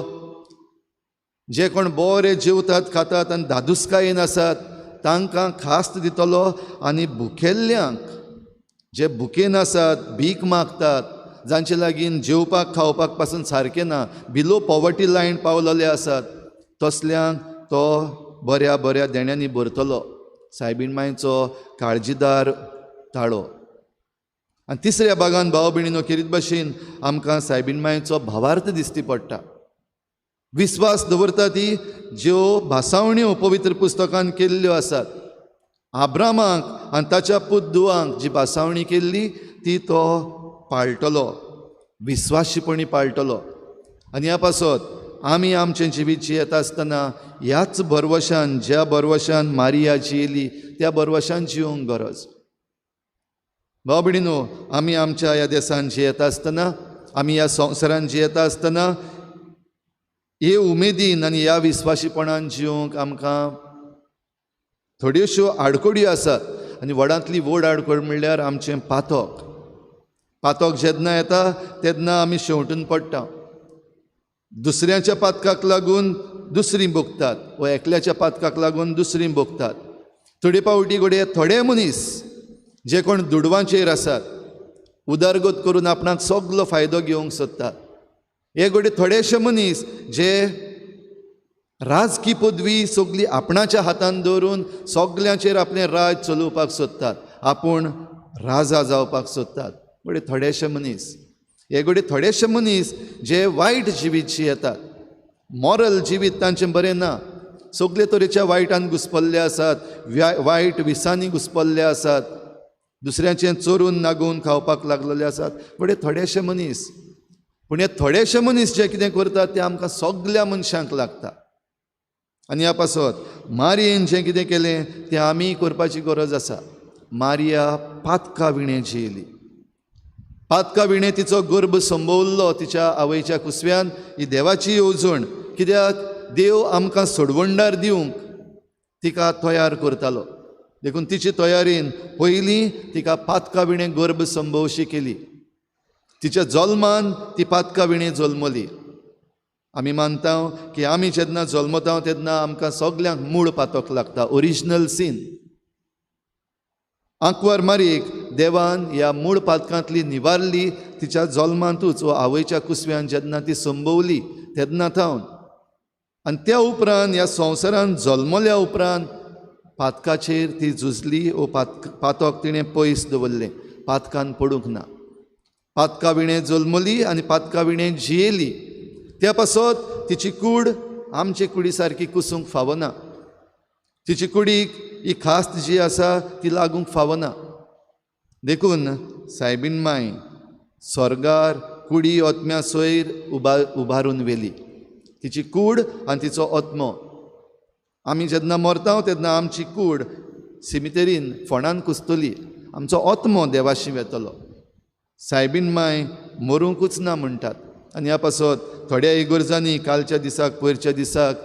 जे कोण बरे जेवतात खातात आनी धादुसकायेन आसात तांकां खास्त दितलो. आनी भुकेल्ल्यांक, जे भुकेन आसात, भीक मागतात, जांचे लागीं जेवपाक खावपाक पासून सारकें ना, बिलो पॉवर्टी लायन पावलेले आसात तसल्यांक तो बऱ्या बऱ्या देण्यांनी भरतलो. सायबीण मायचो काळजीदार ताळो. आनी तिसऱ्या भागान भाव भयणीनो खेरीत भाशेन आमकां सायबीण मायचो भावार्थ दिसती पडटा. विस्वास दवरता ती ज्यो भासावण्यो पवित्र पुस्तकान केल्ल्यो आसात, आब्रामाक आनी ताच्या पुतदुवांक जी भासावणी केल्ली ती तो पाळटलो, विस्वाशीपणी पाळटलो. आनी ह्या पासत आमी आमचें जिवीत जियेता आसतना ह्याच भरवशान, ज्या भरवशान मारिया जियेली त्या भरवशान जिवंक गरज. भाव भयणीनो आमी आमच्या ह्या देसान जियेता आसतना, आमी ह्या संवसारान जियेता आसतना हे उमेदीन आनी ह्या विस्वाशीपणान जिवंक आमकां थोड्योश्यो आडखळी आसात. आनी व्हडांतली व्हड आडखळ म्हणल्यार आमचें पातक. पातक जेन्ना येता तेन्ना आमी शेंवटून पडटा. दुसऱ्यांच्या पातकाक लागून दुसरीं भोगतात वा एकल्याच्या पातकाक लागून दुसरीं भोगतात. थोडे पावटी घडये थोडे मनीस जे कोण दुडवांचेर आसात उदरगत करून आपणाक सगलो फायदो घेवंक सोदतात. हे घडये थोडेशे मनीस जे राजकी पदवी सगली आपणाच्या हातान दवरून सगल्यांचेर आपलें राज चलोवपाक सोदतात, आपूण राजा जावपाक सोदतात. घडये थोडेशे मनीस, हे घडये थोडेशे मनीस जे वायट जिवीत जियेतात, मॉरल जिवीत तांचें बरें ना, सगळे तरेच्या वायटान घुसपल्ले आसात, वायट विसांनी घुसपल्ले आसात, दुसऱ्यांचें चोरून नागोवन खावपाक लागलेले आसात. घडये थोडेशे मनीस, पूण हे थोडेशे मनीस जे कितें करतात तें आमकां सगल्या मनशांक लागता. आनी ह्या पासत मारयेन जें कितें केलें तें आमी करपाची गरज आसा. मारिया पातका विणें जियेली, पातका विणें तिचो गर्भ संभवल्लो तिच्या आवयच्या कुसव्यान. ही देवाची येवजण, कित्याक देव आमकां सोडवणदार दिवंक तिका तयार करतालो. देखून तिचे तयारेन पयलीं तिका पातका विणें गर्भ संभवशी केली. तिच्या जल्मान ती पातका विणें जल्मली. आमी मानता की आमी जेन्ना जल्मता तेन्ना आमकां सगल्यांक मूळ पातक लागता, ओरिजिनल सीन. आंकवार मारयेक देवान ह्या मूळ पातकांतली निवारली तिच्या जल्मांतूच वा आवयच्या कुसव्यान जेन्ना ती संभवली तेन्ना थावन. आनी त्या उपरांत ह्या संवसारान जल्मल्या उपरांत पातकाचेर ती झुजली वो पातक तिणें पयस दवरलें, पातकान पडूंक ना. पातका विणें जल्मली आनी पातका विणें जियेली. त्या पासत तिची कूड आमचे कुडी सारकी कुसूंक फावना, तिची कुडीक ही खास्त जी आसा ती लागूंक फावना. देखून सायबीन माय स्वर्गार कुडी ओतम्या सयर उबारून व्हेली, तिची कूड आनी तिचो ओत्मो. आमी जेन्ना मरता तेन्ना आमची कूड सिमितेरीन फोंडान कुसतली, आमचो ओत्मो देवाशी वेतलो. सायबीन माय मरूंकूच ना म्हणटात. आनी ह्या पासत थोड्या इगर्जांनी कालच्या दिसाक पयरच्या दिसाक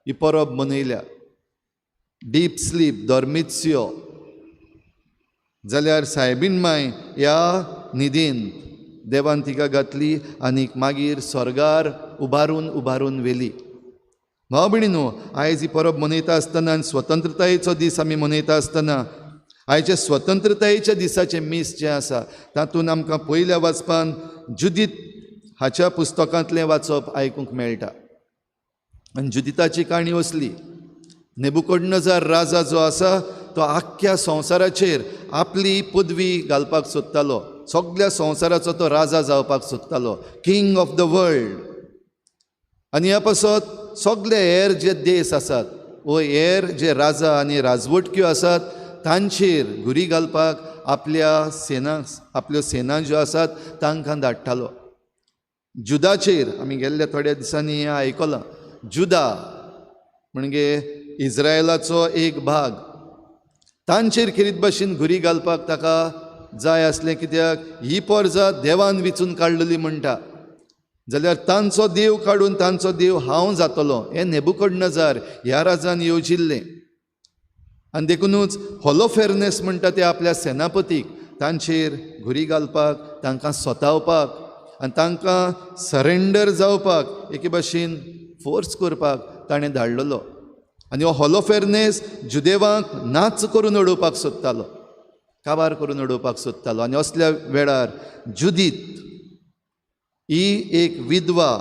ही परब मनयल्या, डीप स्लीप दोर्मित्सियो. जाल्यार सायबीन माय ह्या न्हिदेन देवान तिका घातली आनी मागीर स्वर्गार उबारून उबारून व्हेली. भाव भयणीनो, आयज ही परब मनयता आसतना आनी स्वतंत्रतायेचो दीस आमी मनयता आसतना आयच्या स्वतंत्रतायेच्या दिसाचें मीस जें आसा तातूंत आमकां पयल्या वाचपान जुदीत हाच्या पुस्तकांतलें वाचप आयकूंक मेळटा. आनी जुदिताची काणी असली, नेबुकडनजार राजा जो आसा तो आख्ख्या संवसाराचेर आपली पदवी घालपाक सोदतालो, सगल्या संवसाराचो तो राजा जावपाक सोदतालो, किंग ऑफ the world. आनी ह्या पासत सगले हेर जे देश आसात वो हेर जे राजा आनी राजवटक्यो आसात तांचेर घुरी घालपाक आपल्या सेना, आपल्यो सेना ज्यो आसात तांकां धाडटालो. जुदाचेर आमी गेल्ल्या थोड्या दिसांनी हें आयकलां, जुदा म्हणजे इज्रायलाचो एक भाग, तांचेर खेरीत भाशेन घुरी घालपाक ताका जाय आसलें, कित्याक ही पोरजा देवान विचून काडलेली म्हणटा, जाल्यार तांचो देव काडून तांचो देव हांव जातलो, हें नेबुकडनजार ह्या राजान येवजिल्लें. आनी देखुनूच होलोफेर्नेस म्हणटा ते आपल्या सेनापतीक तांचेर घुरी घालपाक, तांकां सतावपाक आनी तांकां सरेंडर जावपाक एके भाशेन फोर्स करपाक ताणें धाडलेलो. आनी हो होलोफेर्नेस जुदेवांक नाच करून उडोवपाक सोदतालो, काबार करून उडोवपाक सोदतालो. आनी असल्या वेळार जुदीत ही एक विधवा,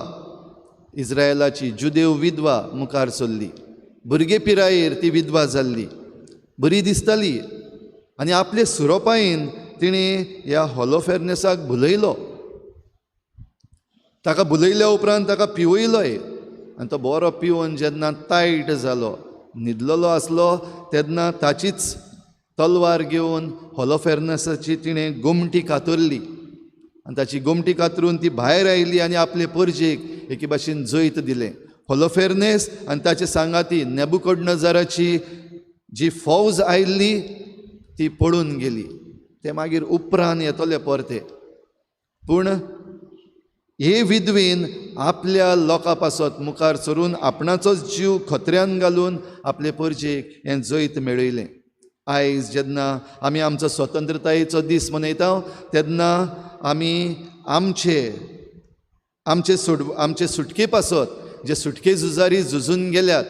इज्रायलाची जुदेव विधवा मुखार सरली. भुरगे पिरायेर ती विधवा जाल्ली, बरी दिसताली आनी आपले सुरोपायेन तिणें ह्या होलोफेर्नेसाक भुलयलो. ताका भुलयल्या उपरांत ताका पिवयलोय आनी तो बरो पिवन जेन्ना तायट जालो, न्हिदलेलो आसलो तेन्ना ताचीच तलवार घेवन होलोफेर्नेसाची तिणें गोमटी कातरली आनी ताची गोमटी कातरून ती भायर आयली आनी आपले परजेक एके भाशेन जैत दिलें. होलोफेर्नेस आनी ताचे सांगाती नेबुकडनजाराची जी फौज आयिल्ली ती पळून गेली. ते मागीर उपरांत येतले परते, पूण हे विधवेन आपल्या लोकां पासत मुखार सरून आपणाचोच जीव खतऱ्यान घालून आपले परजेक हें जैत मेळयलें. आयज जेन्ना आमी आमचो स्वतंत्रतायेचो दीस मनयता तेन्ना आमी आमचे आमचे आमचे सुटके पासत जे सुटके झुजारी झुजून गेल्यात,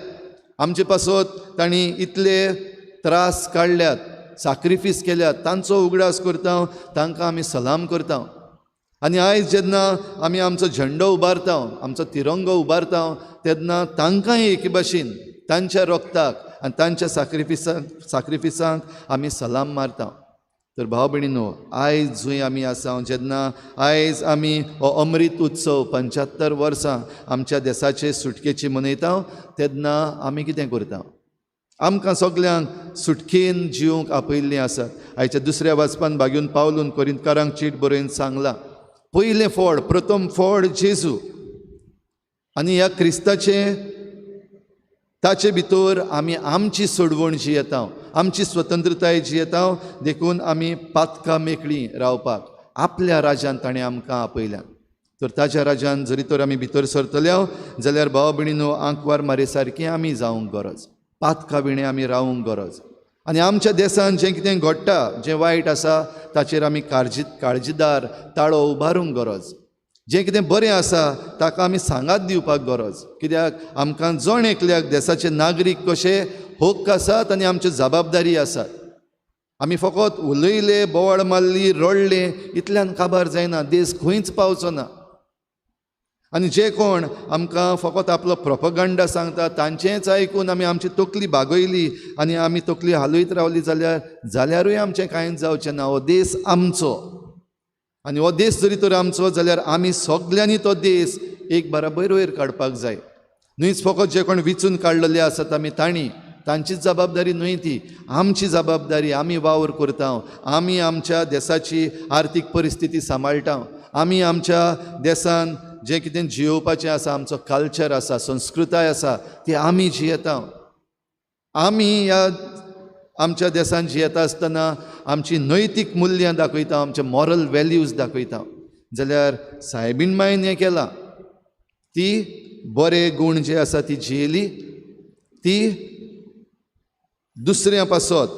आमचे पासत तांणी इतले त्रास काडल्यात, साक्रिफीस केल्यात, तांचो उगडास करता, तांकां आमी सलाम करता. आनी आयज जेन्ना आमी आमचो झेंडो उबारता, आमचो तिरंगो उबारता, तेन्ना तांकांय एके भाशेन तांच्या रक्ताक आनी तांच्या साक्रिफिसांक आमी सलाम मारता. तर भाव भयणीनो, आयज जंय आमी आसा, जेन्ना आयज आमी हो अमृत उत्सव 75 वर्सां आमच्या देसाचे सुटकेची मनयता, तेन्ना आमी कितें करता? आमकां सगल्यांक सुटकेन जिवंक आपयल्लीं आसात. आयच्या दुसऱ्या वाचपान बागेवन पावलून कोरिंतकारांक चीट बरोवन सांगलां, पयलें फळ, प्रथम फळ जेजू, आनी ह्या क्रिस्ताचें ताचे भितर आमी आमची सोडवण जियेता, आमची स्वतंत्रताय जियेता. देखून आमी पातकां मेकळी रावपाक आपल्या राजान ताणें आमकां आपयल्या. तर ताच्या राजान जरी तर आमी भितर सरतले जाल्यार भाव भयणीनो, आंकवार मारे सारकी आमी जावंक गरज, पातकां विणें आमी रावंक गरज. आनी आमच्या देसान जें कितें घडटा, जें वायट आसा, ताचेर आमी काळजीदार ताळो उबारूंक गरज. जें कितें बरें आसा ताका आमी सांगात दिवपाक गरज. कित्याक आमकां जण एकल्याक देसाचे नागरीक कशे हक्क आसात आनी आमच्यो जबाबदारी आसात. आमी फकत उलयले, बोवाळ मारली, रडले इतल्यान काबार जायना, देश खंयच पावचो ना. आनी जे कोण आमकां फकत आपलो प्रोपगंडा सांगता तांचेंच आयकून आमी आमची तकली बागयली आनी आमी तकली हालयत रावली जाल्यारूय आमचें कांयच जावचें ना. हो देश आमचो, आनी हो देश जरी तर आमचो जाल्यार आमी सगल्यांनी तो देश एक बराबर वयर काडपाक जाय. न्हयच फकत जे कोण विचून काडलेले आसात आमी तांणी, तांचीच जबाबदारी न्हय ती, आमची जबाबदारी. आमी वावर करता, आमी आमच्या देसाची आर्थीक परिस्थिती सांबाळटा, आमी आमच्या देसान जें कितें जियोवपाचें आसा, आमचो कल्चर आसा, संस्कृताय आसा, ती आमी जियेता. आमी ह्या आमच्या देसान जियेता आसतना आमची नैतीक मुल्यां दाखयता, आमचे मॉरल वेल्यूज दाखयता. जाल्यार सायबीण मायन हें केलां, ती बरे गूण जे आसा ती जियेली, ती दुसऱ्यां पासत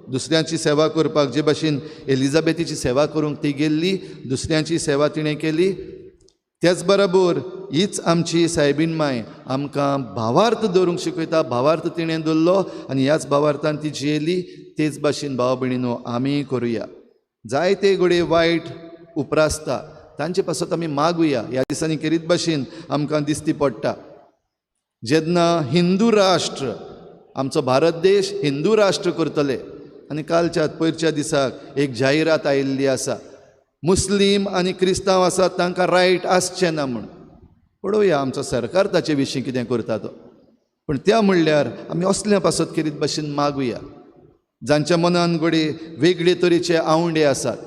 दुसऱ्यांची सेवा करपाक, जे भाशेन एलिझाबेथीची सेवा करूंक ती गेल्ली, दुसऱ्यांची सेवा तिणें केली. त्याच बरोबर हीच आमची सायबीण माय आमकां भावार्थ दवरूंक शिकयता. भावार्थ तिणें दवरलो आनी ह्याच भावार्थान ती जियेली. तेच भाशेन भाव भयणीनो आमी करुया. जायते घडये वायट उप्रासता तांचे पासत आमी मागुया. ह्या दिसांनी केरीत भाशेन आमकां दिसती पडटा, जेन्ना हिंदू राष्ट्र, आमचो भारत देश हिंदू राष्ट्र करतले, आनी कालच्या पयरच्या दिसाक एक जाहिरात आयिल्ली आसा, मुस्लीम आनी क्रिस्तांव आसात तांकां रायट आसचें ना म्हूण. पळोवया आमचो सरकार ताचे विशीं कितें करता तो. पूण त्या म्हणल्यार आमी असल्या पासत केरीत भाशेन मागुया, जांच्या मनान घडये वेगळे तरेचे आवंडे आसात,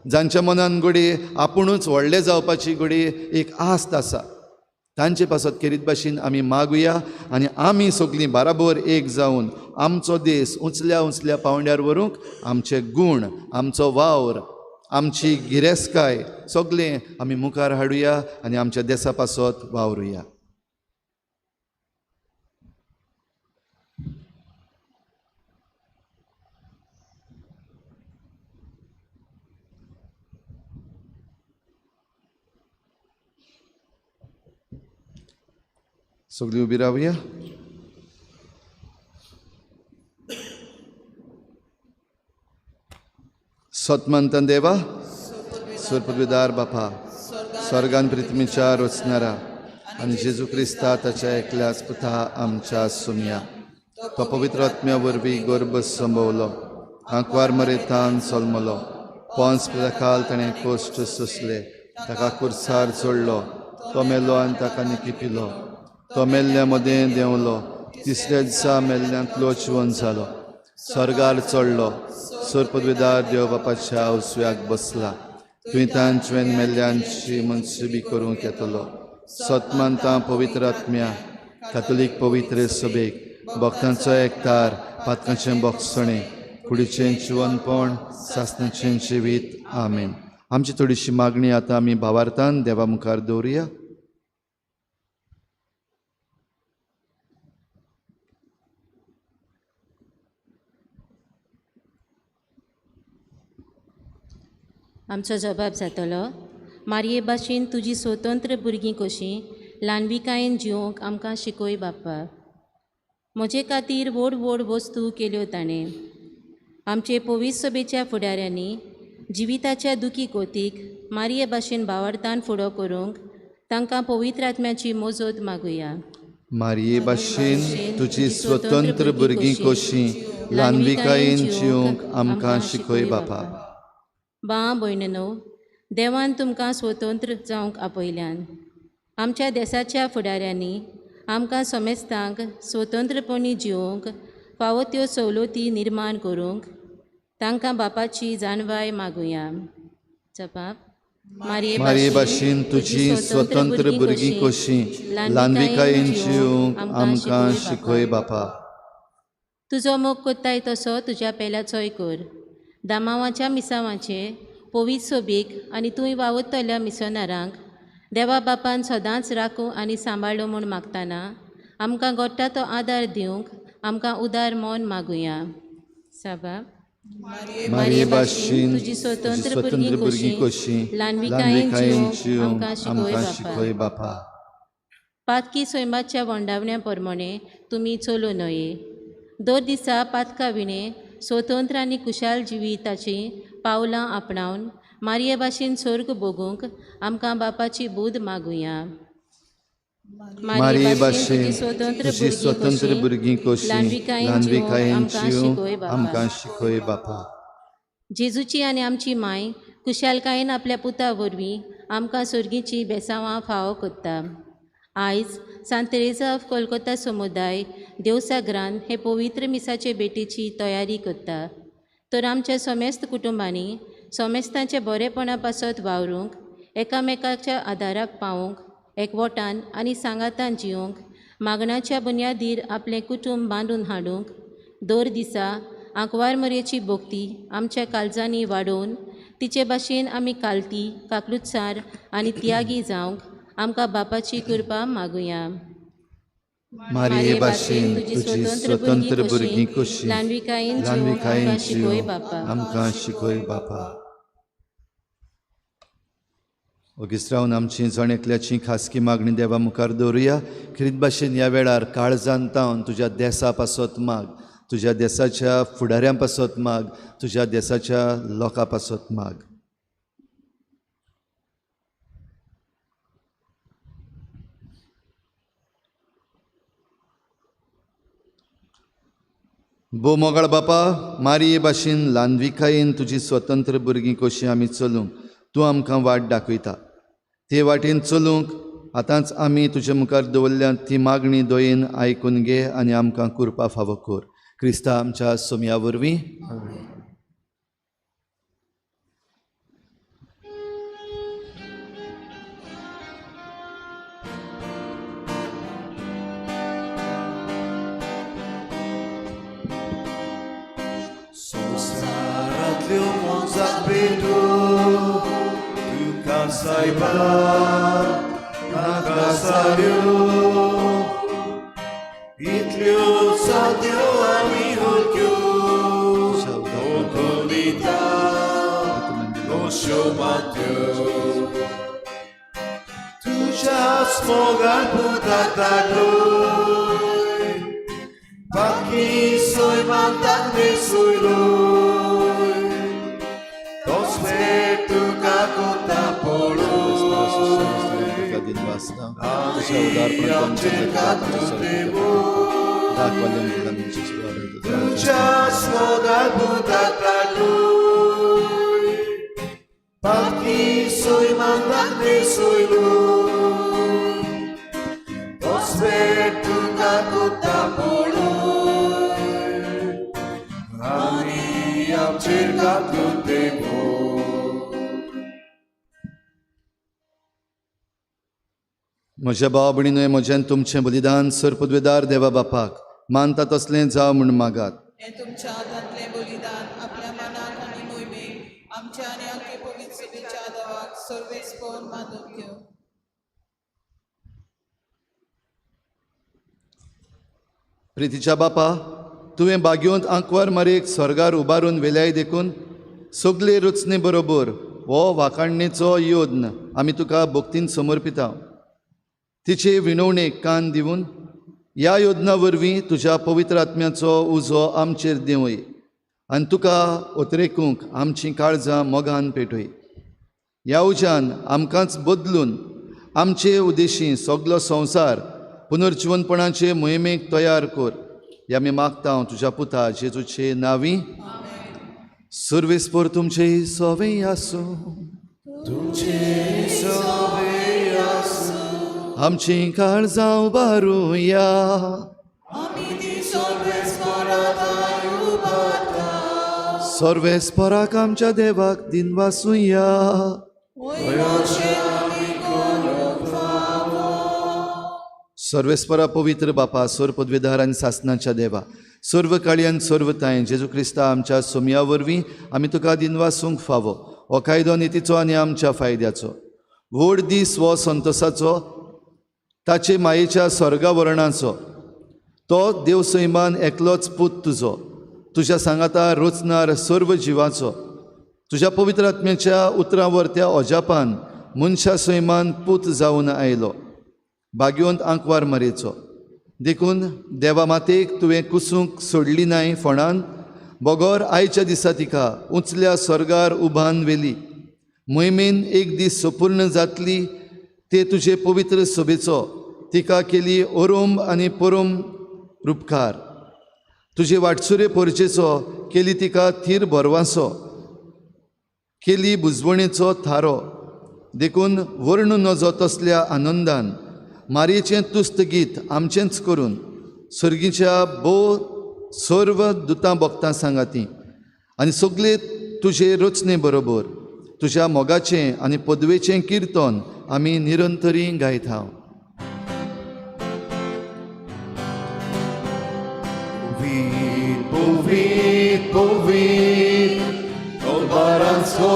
जांच्या मनान घडये आपुणूच व्हडले जावपाची घडये एक आस्त आसा, तांचे पासत केरीत भाशेन आमी मागुया. आनी आमी सगळीं बराबर एक जावन आमचो देश उंचल्या उंचल्या पावंड्यार व्हरूंक आमचे गूण, आमचो वावर, आमची गिरेस्तकाय सगळें आमी मुखार हाडुया आनी आमच्या देसा पासत वावरुया. सगळीं उबी रावया. सतमंतन देवा, सुरपदवीदार बापा, स्वर्गान पृथ्वीच्या रचणारा आनी जेजू क्रिस्ता ताच्या एकल्याच पुता आमच्या सुमया, तो पवित्र आत्म्या वरवीं गर्भ संभवलो, आंकवार मरेतान जल्मलो, पोंस खाल ताणें कोश्ट सोंसले, ताका कुर्सार जोडलो, तो मेलो आनी ताका निकिपिलो, तो मेल्ल्या मदें देंवलो, तिसऱ्या दिसा मेल्ल्यांतलो जिवन जालो, स्वर्गार चडलो, सुरपदवीदार देव बापाच्या उजव्याक बसला, तुवें तांचें मेल्ल्यांची मनसुबी करूंक येतलो. सतमानता पवित्र आत्म्या, कातोलीक पवित्र सभेक, भक्तांचो एकतार, पातकांचें बोगसणें, कुडीचें जिवनपण, सासणाचें जिवीत. आमेन. आमची थोडीशी मागणी आतां आमी भावार्थान देवा मुखार दवरुया. आमचो जबाब जातलो, मारये भाशेन तुजी स्वतंत्र भुरगीं कशीं ल्हानविकायेन जिवंक आमकां शिकय बाप्पा. म्हजे खातीर व्हड व्हड वस्तू केल्यो ताणें. आमचे पवित्र सभेच्या फुडाऱ्यांनी जिविताच्या दुखी कोतीक मारये भाशेन भावार्थान फुडो करूंक तांकां पवित्र आत्म्याची मोजोत मागुया. मारये भाशेन तुजी स्वतंत्र भुरगीं कशीं ल्हानविकायेन जिवंक आमकां शिकय बापा. बा भयणीनो, देवान तुमकां स्वतंत्र जावंक आपयल्यान. आमच्या देसाच्या फुडाऱ्यांनी आमकां समेस्तांक स्वतंत्रपणी जिवंक फावो त्यो सवलती निर्माण करूंक तांकां बापाची जाणवाय मागुया. जबाब मारये भाशेन तुजी स्वतंत्र भुरगीं कशीं ल्हानविकायेन जिवंक आमकां शिकय बापा. तुजो मोग कोत्ताय तसो तुज्या पेल्याचोय कर. दामावाच्या मिसावाचे पवित्र सोबीक आनी तूं वावुरतल्या मिसनारांक देवा बापान सदांच राखूं आनी सांबाळूं म्हूण मागतना आमकां गोडटा तो आदार दिवंक आमकां उदार मन मागुया. साबाब मारये भाशेन तुजी स्वतंत्र भुरगीं कशीं ल्हानविकायेन जिवंक आमकां शिकय बापा. पातकी सैमाच्या वंडावण्या प्रमाणे तुमी चलूं न्हय. दर दिसा पातका विणे स्वतंत्र आनी कुशाल जिविताचीं पावलां आपणावन मारये भाशेन स्वर्ग भोगूंक आमकां बापाची बुद्द मागुया. मारये भाशेन तुजी स्वतंत्र भुरगीं कशीं ल्हानविकायेन जिवंक आमकां शिकय बापा. जेजूची आनी आमची माय कुशालकायेन आपल्या पुता वरवीं आमकां सर्गीचीं बेसांवां फावो करता. आयज सांत तेरेजा ऑफ कोलकाता समुदाय देवसागरान हे पवित्र मिसाचे भेटीची तयारी करता. तर आमच्या समेस्त कुटुंबांनी समेस्तांच्या बरेपणा पासत वावरूंक, एकामेकाच्या आदाराक पावूंक, एकवटान आनी सांगातान जिवंक, मागण्याच्या बुन्यादीर आपलें कुटुंब बांदून हाडूंक, दर दिसा आंकवार मरयेची भक्ती आमच्या काळजांनी वाडोवन तिचे भाशेन आमी कालती, काकलुत्सार आनी त्यागी जावंक आमकां बापाची कृपा मागुया. मारये भाशेन तुजी स्वतंत्र भुरगीं कशीं ल्हानविकायेन जिवंक शिकय बापा. आमकां शिकय बापा. ओगीच रावन आमची जण एकल्याची खासगी मागणी देवा मुखार दवरुया. खेरीत भाशेन ह्या वेळार काळजान तावन तुज्या देसा पासत माग, तुज्या देसाच्या फुडाऱ्यां पासत माग, तुज्या देसाच्या लोकां पासत माग. भोव मोगाळ बापा, मारये भाशेन ल्हानविकायेन तुजी स्वतंत्र भुरगीं कशीं आमी चलूंक तूं आमकां वाट दाखयता. ते वाटेन चलूंक आतांच आमी तुजे मुखार दवरल्या ती मागणी दयेन आयकून घे आनी आमकां कृपा फावो कर. क्रिस्ता आमच्या सोमया वरवीं. संवसारांतल्यो मोजाक भेटो तुका सायबा नाका साऱ्यो, इतल्यो साद्यो आनी हलक्यो दिता नश्यो मात्यो. तुज्या मोगान पुताक धाडलोय, बाकी सैमान ताक न्हेसयलोय, तोच तुका कोता पळोय. तुज्या मोगान पुताक धाडलोय, बाकी सैमान ताक न्हेसयलोय, तोच तुका कोता पळोय आनी आमचेर घातलो देवो. म्हज्या भाव भयणीनो, म्हज्यान तुमचें बलिदान सरपदवेदार देवा बापाक मानता तसलें जावं म्हूण मागात. हें तुमच्या हातांतलें बलिदान आपल्या मनाक आनी मोहिमेक आमच्या आनी आख्खे पवित्र सभेच्या देवाक सर्वेस्पोन मानून घेवं. प्रितीच्या बापा, तुवें बागयोंत आंकवार मारयेक स्वर्गार उबारून वेल्याय देखून सगले रचने बरोबर हो वाखाणणेचो यत्न आमी तुका भक्तीन समर्पिता. तिचे विनवणेक कान दिवन ह्या योजना वरवीं तुज्या पवित्र आत्म्याचो उजो आमचेर देंवय आनी तुका ओतरेकूंक आमचीं काळजां मोगान पेटय. ह्या उज्यान आमकांच बदलून आमचे उद्देशी सगलो संवसार पुनर्जिवनपणाचे मोहिमेक तयार कर. ह्या आमी मागता तुज्या पुता जेजूचे नांवी. सर्वेस्पर तुमचे सवे आसूं. आमची काळजां उबारुया. सर्वेस्पराक आमच्या देवाक दिनवासुया. सर्वेस्परा पवित्र बापा, सर्व पदवीधार आनी सासनाच्या देवा, सर्व काळी आनी सर्व तांय जेजू क्रिस्ता आमच्या सोमया वरवीं आमी तुका दिनवासूंक फावो. हो कायदो नितीचो आनी आमच्या फायद्याचो व्हड दीस हो संतोसाचो, ताचे मायेच्या स्वर्गावरणाचो. तो देव सैमान एकलोच पूत तुजो, तुज्या सांगाता रोचणार सर्व जिवाचो. तुज्या पवित्र आत्म्याच्या उतरां वरत्या अजापान मनशा सैमान पूत जावन आयलो, भाग्यवंत आंकवार मरेचो. देखून देवा मातेक तुवें कुसूंक सोडली नाय फोंडान, बगर आयच्या दिसा तिका उंचल्या स्वर्गार उबान व्हेली. मोहिमेन एक दीस सपूर्ण जातली ते तुजे पवित्र सोबेचो तिका केली ओरोम आनी परोम रुपकार. तुजे वाटसुरे पोरचेचो केली तिका थीर भरवासो, केली बुजवणेचो थारो. देखून वर्णू नजो तसल्या आनंदान मारयेचें तुस्त गीत आमचेंच करून सर्गीच्या भोव सर्व दुतां भक्तां सांगाती आनी सगळे तुजे रचने बरोबर तुज्या मोगाचें आनी पदवेचें किर्तन आमी निरंतरी गायता. Povit, povit, Obaranso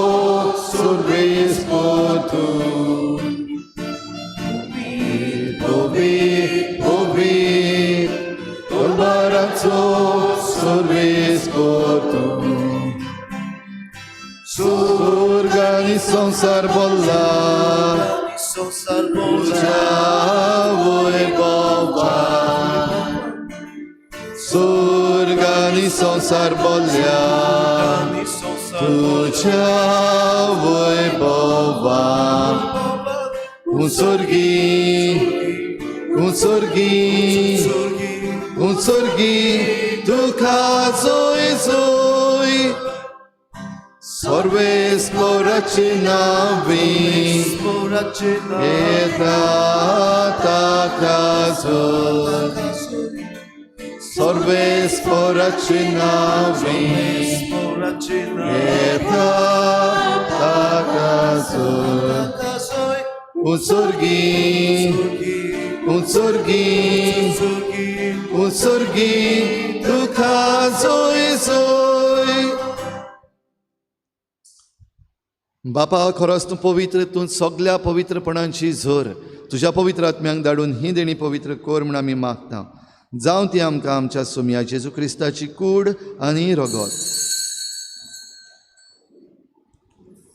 survesportu. Povit, povit, Obaranso survesportu. Surgani संसार बोलला, तुझ्या वैभवा. सुर्गानी संसार बोलल्या, तुझ्या वैभवा. उंचोर्गी उंचोर्गी उंचोर्गी तुका जोय जोय. सर्वेस्पराचे नांवी येता ताका जोय. सर्वेस्पराचे नांवी येता ताका जोय. उंचोर्गी उंचोर्गी उंचोर्गी तुका जोय जोय. बापा, खरोच तूं पवित्र, तूं सगल्या पवित्रपणांची झर. तुज्या पवित्र आत्म्यांक धाडून ही देणी पवित्र कर म्हूण आमी मागता. जावं ती आमकां आमच्या सोमया जेजू क्रिस्ताची कूड आनी रगत.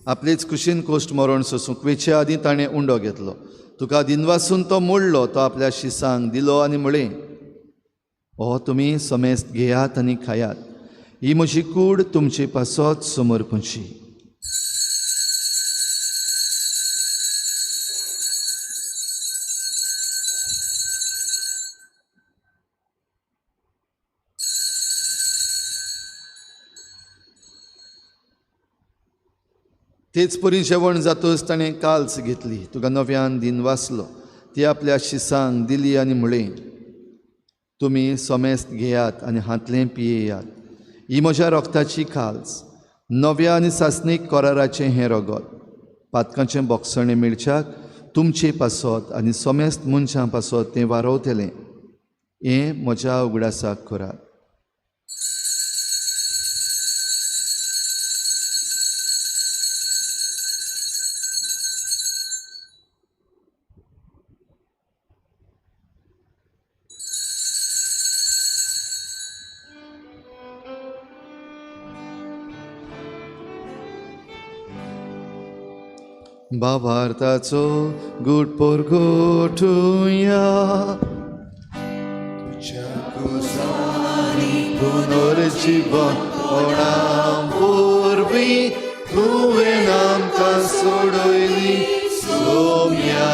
आपलेच कुशीन कोश्ट मरण सोसूंक वेचे आदीं ताणें उंडो घेतलो. तुका दिनवासून तो मोडलो, तो आपल्या शिसांक दिलो आनी म्हळें, हो तुमी समेस्त घेयात आनी खायात, ही म्हजी कूड तुमचे पासत समर्पणची. तेच परी जेवण जातच ताणें काल्स घेतली, तुका नव्यान दिन वाचलो, ती आपल्या शिसांक दिली आनी म्हळें, तुमी समेस्त घेयात आनी हांतलें पियेयात, ही म्हज्या रोगताची काल्स, नव्या आनी सासणीक कराराचें हें रगत, पातकांचें बोगसणें मेळच्याक तुमचे पासत आनी समेस्त मनशां पासत तें वारवतलें. हें म्हज्या उगडासाक करात. भावार्थाचो गूट परगटुया. तुज्या कुसांनी पुनर्जीवन कोणा वरवीं तुवें आमकां सोडयली सोम्या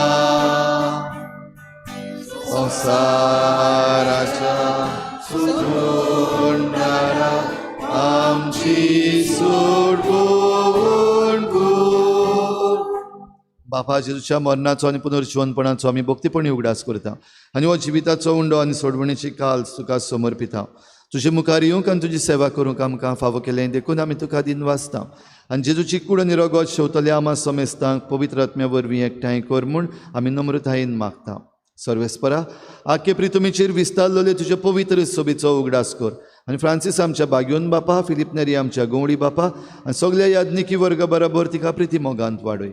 संवसाराच्या सोडणारा आमची सोडवण कर. बापा जेजूच्या मरणाचो आनी पुनर्जिवनपणाचो आमी भक्तीपणी उगडास करता आनी हो जिविताचो उंडो आनी सोडवणेची काल तुका समर्पिता. तुजे मुखार येवंक आनी तुजी सेवा करूंक आमकां फावो केलें देखून आमी तुका दिनवासता आनी जेजूची कूड आनी रगत शेवतल्या आमा समेस्तांक पवित्र आत्म्या वरवीं एकठांय कर म्हूण आमी नम्रतायेन मागता. सर्वेस्परा आखे प्रितुमीचेर विस्तारलेले तुजे पवित्र सोबीचो उगडास कर आनी फ्रांसीस आमच्या बाग्योन बापा, फिलीप नेरी आमच्या गवळी बापा आनी सगल्या याज्ञिकी वर्गा बराबर तिका प्रिती मोगांत वाडय.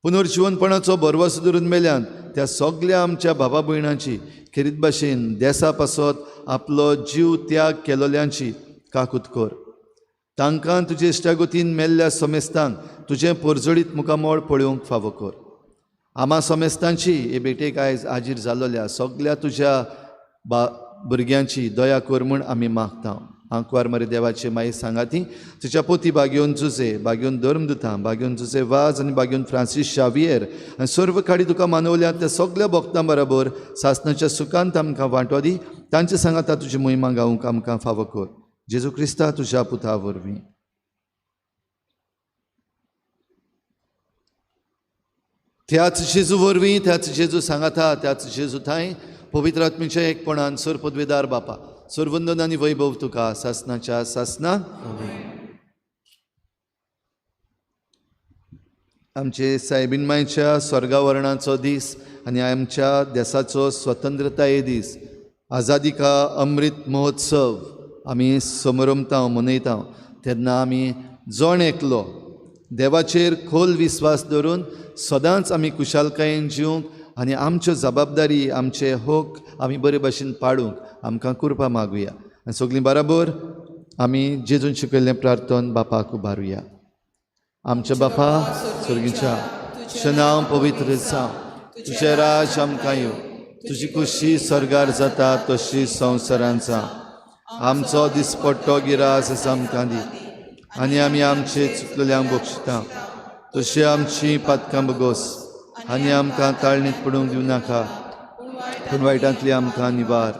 पुनर्जिवनपणाचो भरवंसो धरून मेल्यान त्या सगल्या आमच्या बाबा भयणांची खेरीत भाशेन देसा पासत आपलो जीव त्याग केलोल्यांची काकूत कर. तांकां तुजे इश्टागतीन मेल्ल्या समेस्तांक तुजें परजळीत मुखामळ पळोवंक फावो कर. आमा समेस्तांची हे भेटेक आयज हाजीर जालोल्या सगल्या तुज्या भुरग्यांची दया कर म्हूण आमी मागता. आंकवार मरे देवाचे माई सांगाती तुज्या पोती बागेवन जुजे, बागेवन धर्मदुतां, बागेवन जुजे वाज आनी बागेवन फ्रांसीस शावियर आनी सर्व काडी तुका मानवल्या त्या सगल्या भक्तां बराबर सासणाच्या सुखांत आमकां वांटो दी. तांचे सांगाता तुजी मोहिमा गावंक आमकां फावो कर. जेजू क्रिस्ता तुज्या पुता वरवीं. त्याच जेजू वरवीं, त्याच जेजू सांगाता, त्याच जेजू थांय पवित्र आत्म्याच्या एकपणान सर पदवेदार बापा सर्वंदन आनी वैभव तुका सासनाच्या सासना. आमचे सायबीन मायच्या स्वर्गावरणाचो दीस आनी आमच्या देसाचो स्वतंत्रताये दीस, आझादी का अमृत महोत्सव आमी समरमता मनयता तेन्ना आमी जण एकलो देवाचेर खोल विस्वास दवरून सदांच आमी कुशालकायेन जिवंक आनी आमच्यो जबाबदारी आमचे हक आमी बरे भाशेन पाडूंक आमकां कृपा मागुया. आनी सगळीं बराबर आमी जेजून शिकयल्लें प्रार्थन बापाक उबारुया. आमच्या बापा स्वर्गीच्या, तुजें नांव पवित्र जावं, तुजें राज आमकां येवं, तुजी खुशी स्वर्गार जाता तशी संवसारांत जावं. आमचो दिसपट्टो गिरास आमकां दी आनी आमी आमचे चुकलेल्यांक बक्षिता तशी आमची पातकां बगोस आनी आमकां ताळणीत पडूंक दिवं नाका पूण वायटांतली आमकां निवार.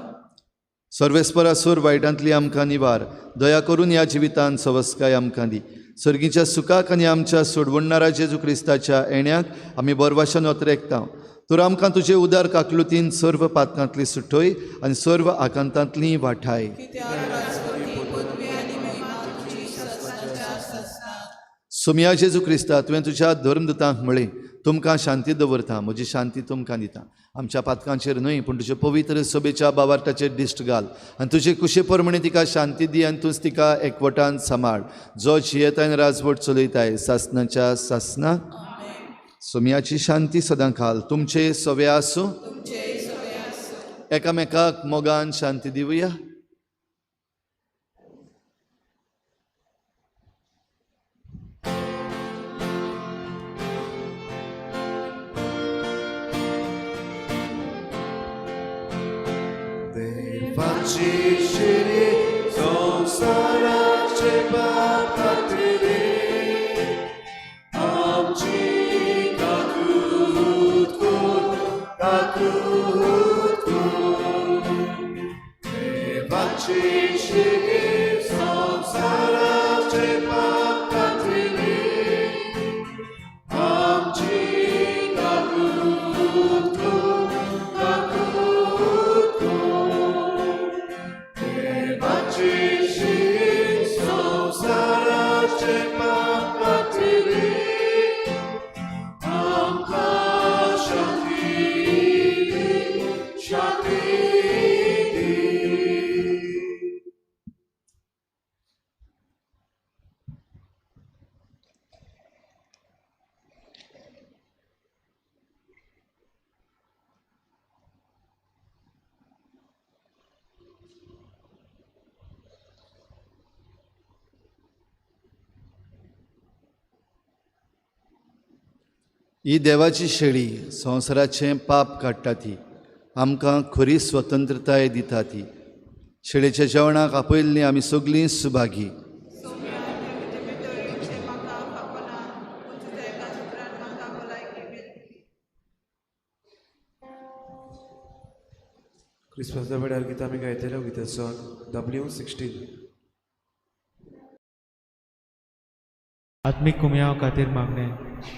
सर्वेस्परासूर वायटांतली आमकां निवार. दया करून ह्या जिवितान सवस्काय आमकां दी. सर्गीच्या सुखाक आनी आमच्या सोडवणणारा जेजू क्रिस्ताच्या येण्याक आमी बरवाशान अत्रेकता. तर आमकां तुजे उदार काकलुतीन सर्व पातकांतली सुटय आनी सर्व आकांतांतली वाठाय. सोमया जेजू क्रिस्ता, तुवें तुज्या धर्मदुतांक म्हळें, तुमकां शांती दवरता, म्हजी शांती तुमकां दिता. आमच्या पातकांचेर न्हय पूण तुजे पवित्र सभेच्या बावार्टाचेर दिश्ट घाल आनी तुजे कुशे प्रमाणे तिका शांती दी आनी तूंच तिका एकवटान सांबाळ, जो जियेताय आनी राजवट चलयताय सासनाच्या सासना. सोमयाची शांती सदां खाल तुमचे सवे आसूं. एकामेकाक मोगान शांती दिवया. देवाची संवसाराचे पाप काडटली, आमची काकूत कर, काकूत कर. देवाची संवसाराचे पाप काडटली, आमची काकूत कर, काकूत कर. देवाची संवसाराचे पाप काडटली, आमकां शांती दी, शांती दी. ही देवाची शेळी संवसाराचें पाप काडटा ती आमकां खरी स्वतंत्रताय दिता ती. शेळेच्या जेवणाक आपयल्लीं आमी सगळीं सुभागी. क्रिसमसा वेळार गितां आमी गायतले गिताचो W 16. आत्मीक कुमयाव खातीर मागणें.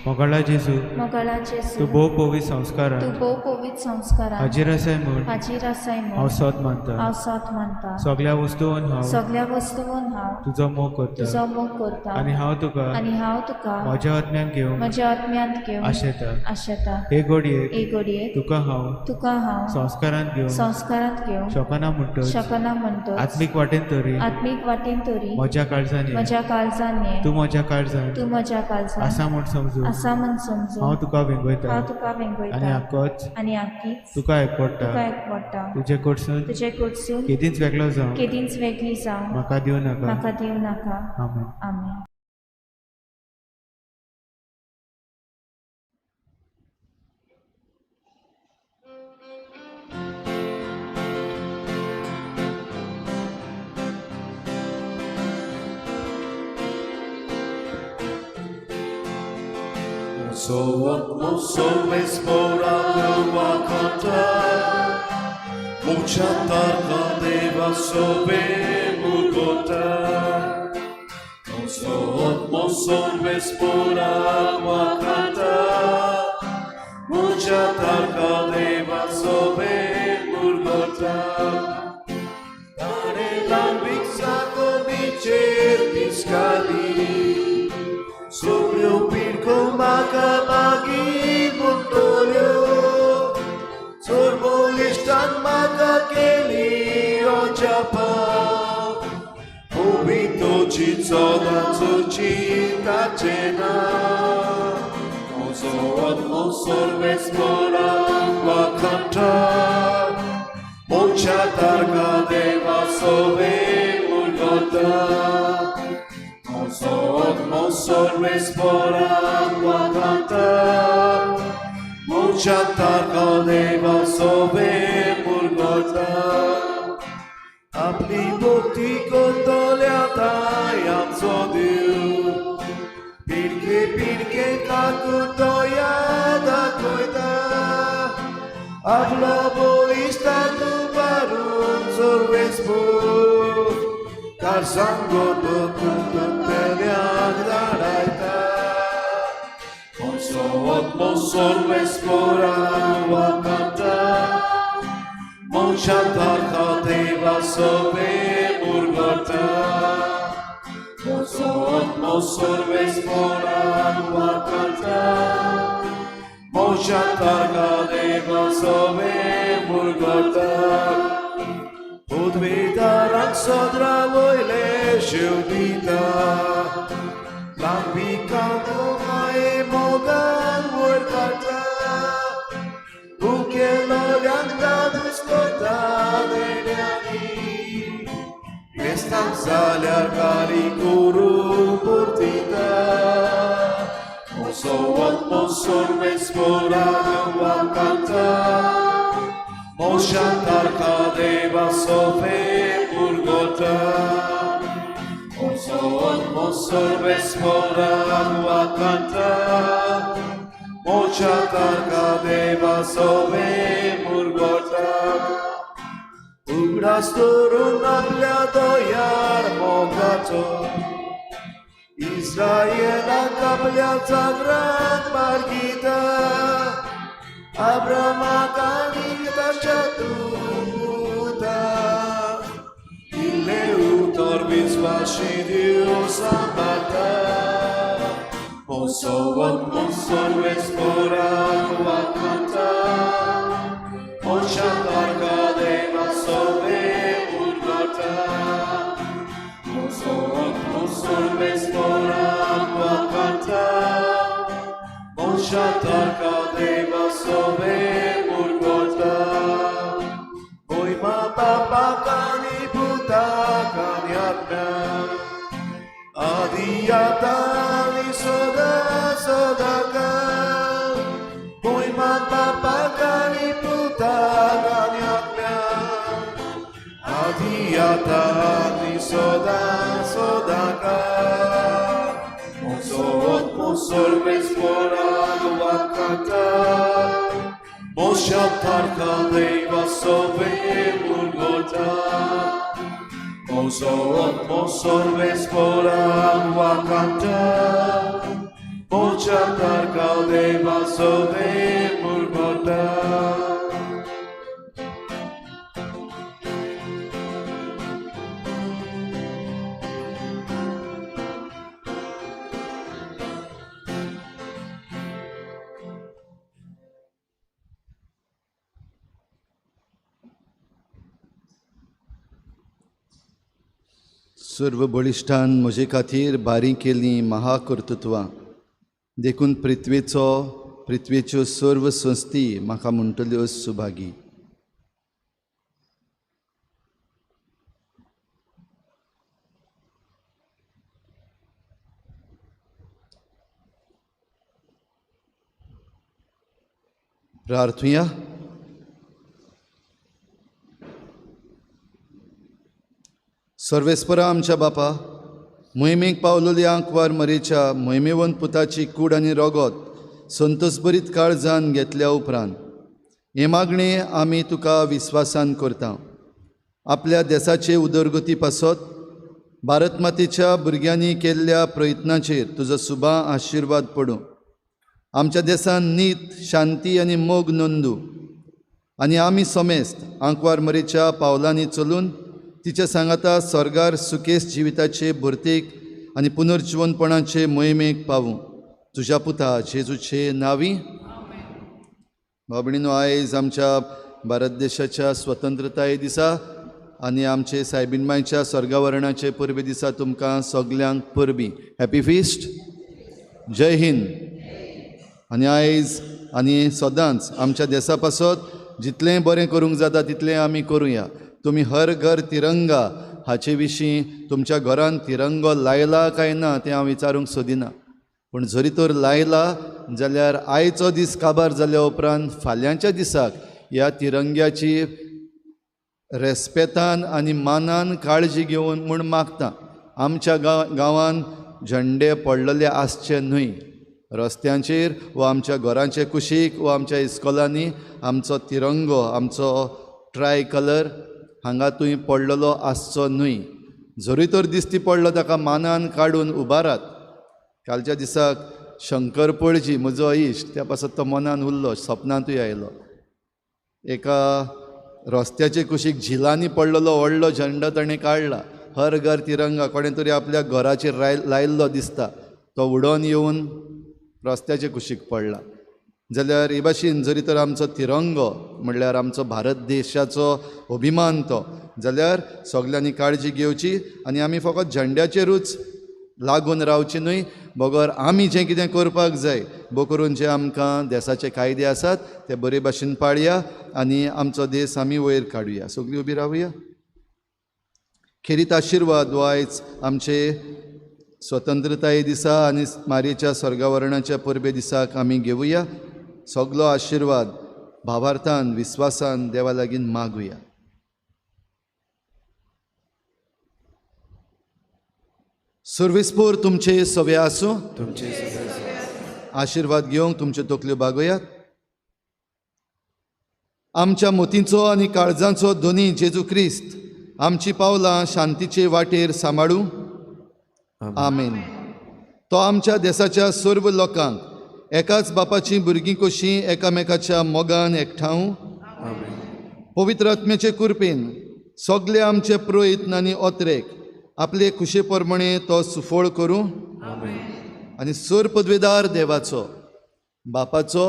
मोगाळा जेजू, मोगाळा जेजू, तूं भोव पवित्र संस्कारान तूं भोव पवित्र संस्कारान हाजीर आसाय म्हूण हाजीर आसाय म्हूण हांव सोद मानता. हांव सोद मानता. सगळ्या वस्तून हांव सगळ्या वस्तून हांव तुजो मोग करता तुजो मोग करता आनी हांव तुका आनी हांव तुका म्हज्या आत्म्यान घेवन म्हज्या आत्म्यांत घेवन आशेता. आशेता. हे घडयेक हे घडयेक तुका हांव तुका हांव संस्कारांत घेवन संस्कारांत घेवन शकना म्हणटच शकना म्हणटच आत्मीक वाटेन तरी आत्मीक वाटेन तरी म्हज्या काळजान ये. म्हज्या काळजान ये. तूं म्हज्या काळजान तूं म्हज्या काळजान आसा म्हूण समजून आसा म्हूण समजून हांव तुका वेंगयता हांव तुका वेंगयता आनी आकोच आनी आकीच तुका एकवडटा. तुका एकवडटा. तुजे कडसून तुजे कडसून केदींच वेगळो जावं केदींच वेगळी जावं म्हाका दिवं नाका. म्हाका दिवं नाका. आमेन. आमेन. So esporato cantar, mucha tarda deva sobe murgota. So esporato cantar, mucha tarda deva sobe murgota. Dare l'ambizza con i cerchi scali, sobre un pirco macamaghi montolio, sorbolistan macacheli ojapa, ubito cizoda zucita cena, oso atmosorves mora wakanta, mocha targa deva sobe murgota. Mosor espora canta, mucha targa deva sobe murgota. Apli bhakti kotolia tayam sodiu, pirke pirke kakutoya da koita. Hablo bolista tu parun sorvespo, Karsango tu. Mosor espora canta, mucha targa deva sobe murgota. Mosor espora canta, mucha targa deva sobe murgota. Udvidaran sodra voile shudita, lambika mohae mogan murgata. Ukelo lyanga duskota denyani, Kestan salyar kari kuru purtita. Mosowat mosor vespora canta, Mosha tarka deva sofe murgota. Mosowat mosor vespora canta, Mosha tarka deva sofe murgota. उगडास करून आपल्या दयाळ मोगाचो, इस्रायलाक आपल्या जागरान बाळगीता, अब्रामाक आनी ताच्या पुताक इल्लें उतर विस्वाशी दिवं सांबाळटा. Mosowat mosor vespora canta, Mosha targa deva sobe murgota. Mosowat mosor vespora canta, Mosha targa deva sobe murgota. Oi ma papa kani puta kani atma, Adiyatani soda sodaka. Oi ma papa kani puta kani atma, Adiyatani soda sodaka. Mosowat mosor vespora canta, Mosha Moșa tarka deva sove murgota Mozo otmo sorves pora wakanta Moșa tarka deva sove murgota. सर्व बळिश्ठान म्हजे खातीर बारी केलीं महाकर्तृत्वां देखून पृथ्वेचो पृथ्वेच्यो सर्व संस्थी म्हाका म्हणटल्यो सुभागी. प्रार्थुया. सर्वेस्परा आमच्या बापा मोहिमेक पावलोली आंकवार मरेच्या मोहिमेवंत पुताची कूड आनी रोगोत संतोसभरीत काळजान घेतल्या उपरांत हे मागणे आमी तुका विस्वासान करता. आपल्या देसाचे उदरगती पासत भारत मातेच्या भुरग्यांनी केल्ल्या प्रयत्नाचेर तुजो सुबा आशिर्वाद पडूं. आमच्या देसान नीत शांती आनी मोग नोंदू आनी आमी समेस्त आंकवार मरेच्या पावलांनी चलून तिच्या सांगाता स्वर्गार सुकेस जिविताचे भरतेक आनी पुनर्जिवनपणाचे मोहिमेक पावूं. तुज्या पुता जेजूचे नावी. भाव भयणीनो, आयज आमच्या भारत देशाच्या स्वतंत्रताये दिसा आनी आमचे सायबीण मायच्या स्वर्गावरणाचे परबे दिसा तुमकां सगल्यांक परबीं. Happy feast. जय हिंद. आनी आयज आनी सदांच आमच्या देसा पासत जितलें बरें करूंक जाता तितलें आमी करुया. तुमी हर घर तिरंगा हाचे विशीं तुमच्या घरान तिरंगो लायला काय ना तें हांव विचारूंक सोदिना, पूण जरी तर लायला जाल्यार आयचो दीस काबार जाल्या उपरांत फाल्यांच्या दिसाक ह्या तिरंग्याची रेस्पेतान आनी मानान काळजी घेवन म्हूण मागता. आमच्या गांवान झेंडे पडलेले आसचे न्हय. रस्त्यांचेर वा आमच्या घरांचे कुशीक वा आमच्या इस्कोलांनी आमचो तिरंगो आमचो ट्राय कलर हांगा तुवें पडलेलो आसचो न्हय. जरी तर दिसती पडलो ताका मानान काडून उबारात. कालच्या दिसाक शंकर पळजी म्हजो इश्ट त्या पासत तो मनान उरलो, सपनांतूय आयलो. एका रस्त्याचे कुशीक झिलांनी पडलेलो व्हडलो झेंडो ताणें काडला. हर घर तिरंगा कोणें तरी आपल्या घराचेर लायिल्लो दिसता, तो उडोवन येवन रस्त्याचे कुशीक पडला. जाल्यार हे भाशेन जरी तर आमचो तिरंगो म्हणल्यार आमचो भारत देशाचो अभिमान तो, जाल्यार सगल्यांनी काळजी घेवची आनी आमी फकत झेंड्याचेरूच लागून रावची न्हय, बगर आमी जें कितें करपाक जाय बो करून जे आमकां देसाचे कायदे आसात ते बरे भाशेन पाळया आनी आमचो देश आमी वयर काडुया. सगळीं उबी रावया. खेरीत आशिर्वाद आयज आमचे स्वतंत्रताये दिसा आनी मारयेच्या स्वर्गावरणाच्या परबे दिसाक आमी घेवया. सगलो आशिर्वाद भावार्थान विस्वासान देवा लागीं मागुया. सर्वेस्पोर तुमचे सवे आसूं. तुमचे आशिर्वाद घेवंक तुमच्यो तकल्यो बागोयात. आमच्या मोतींचो आनी काळजांचो धनी जेजू क्रिस्त आमची पावलां शांतीचे वाटेर सांबाळूं. आमेन. तो आमच्या देसाच्या सर्व लोकांक एकाच बापाची भुरगीं कशीं एकामेकाच्या मोगान एकठांव पवित्र आत्म्याचे कृपेन सगळे आमचे प्रयत्न आनी ओतरेक आपले खुशे प्रमाणे तो सुफळ करूं. आनी सर पदवेदार देवाचो बापाचो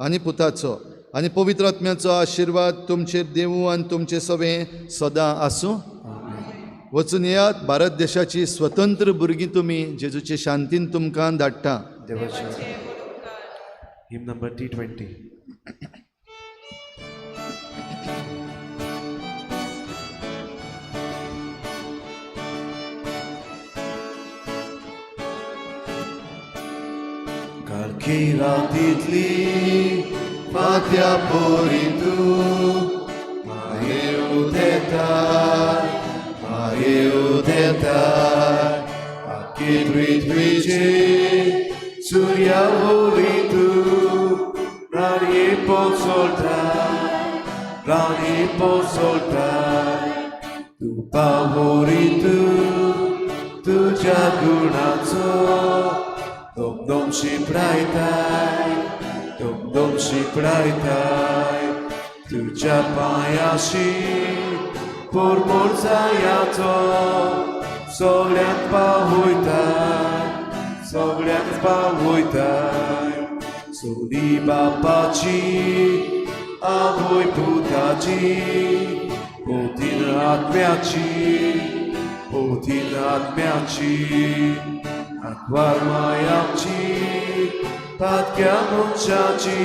आनी पुताचो आनी पवित्र आत्म्याचो आशिर्वाद तुमचेर देवूं आनी तुमचे सवें सदां आसूं. वचून येयात. भारत देशाची स्वतंत्र भुरगीं तुमी जेजूचे शांतीन तुमकां धाडटा. हिम नंबर T20. कालखी रातीतली फात्या पोरी तूं माये उदेता माये उदेता आखी पृथ्वीचे सूर्या वरी तूं राडये पोचोलता. राणी पोसोळटाय तूं पावोरी तूं तुज्या गुणाचो दमदम शिंपडायताय दमदम शिंपडायताय तुज्या पांयाशी पोरपोर जायाचो सगळ्यांक पावयताय सगळ्यांक पावयताय सोली बापाची आवय पुताची पोतीन आत्म्याची पोतीन आत्म्याची आंकवार मायाची पातक्या मनशाची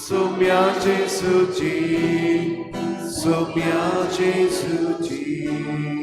सुम्या जेसूची सुम्या जेसूची.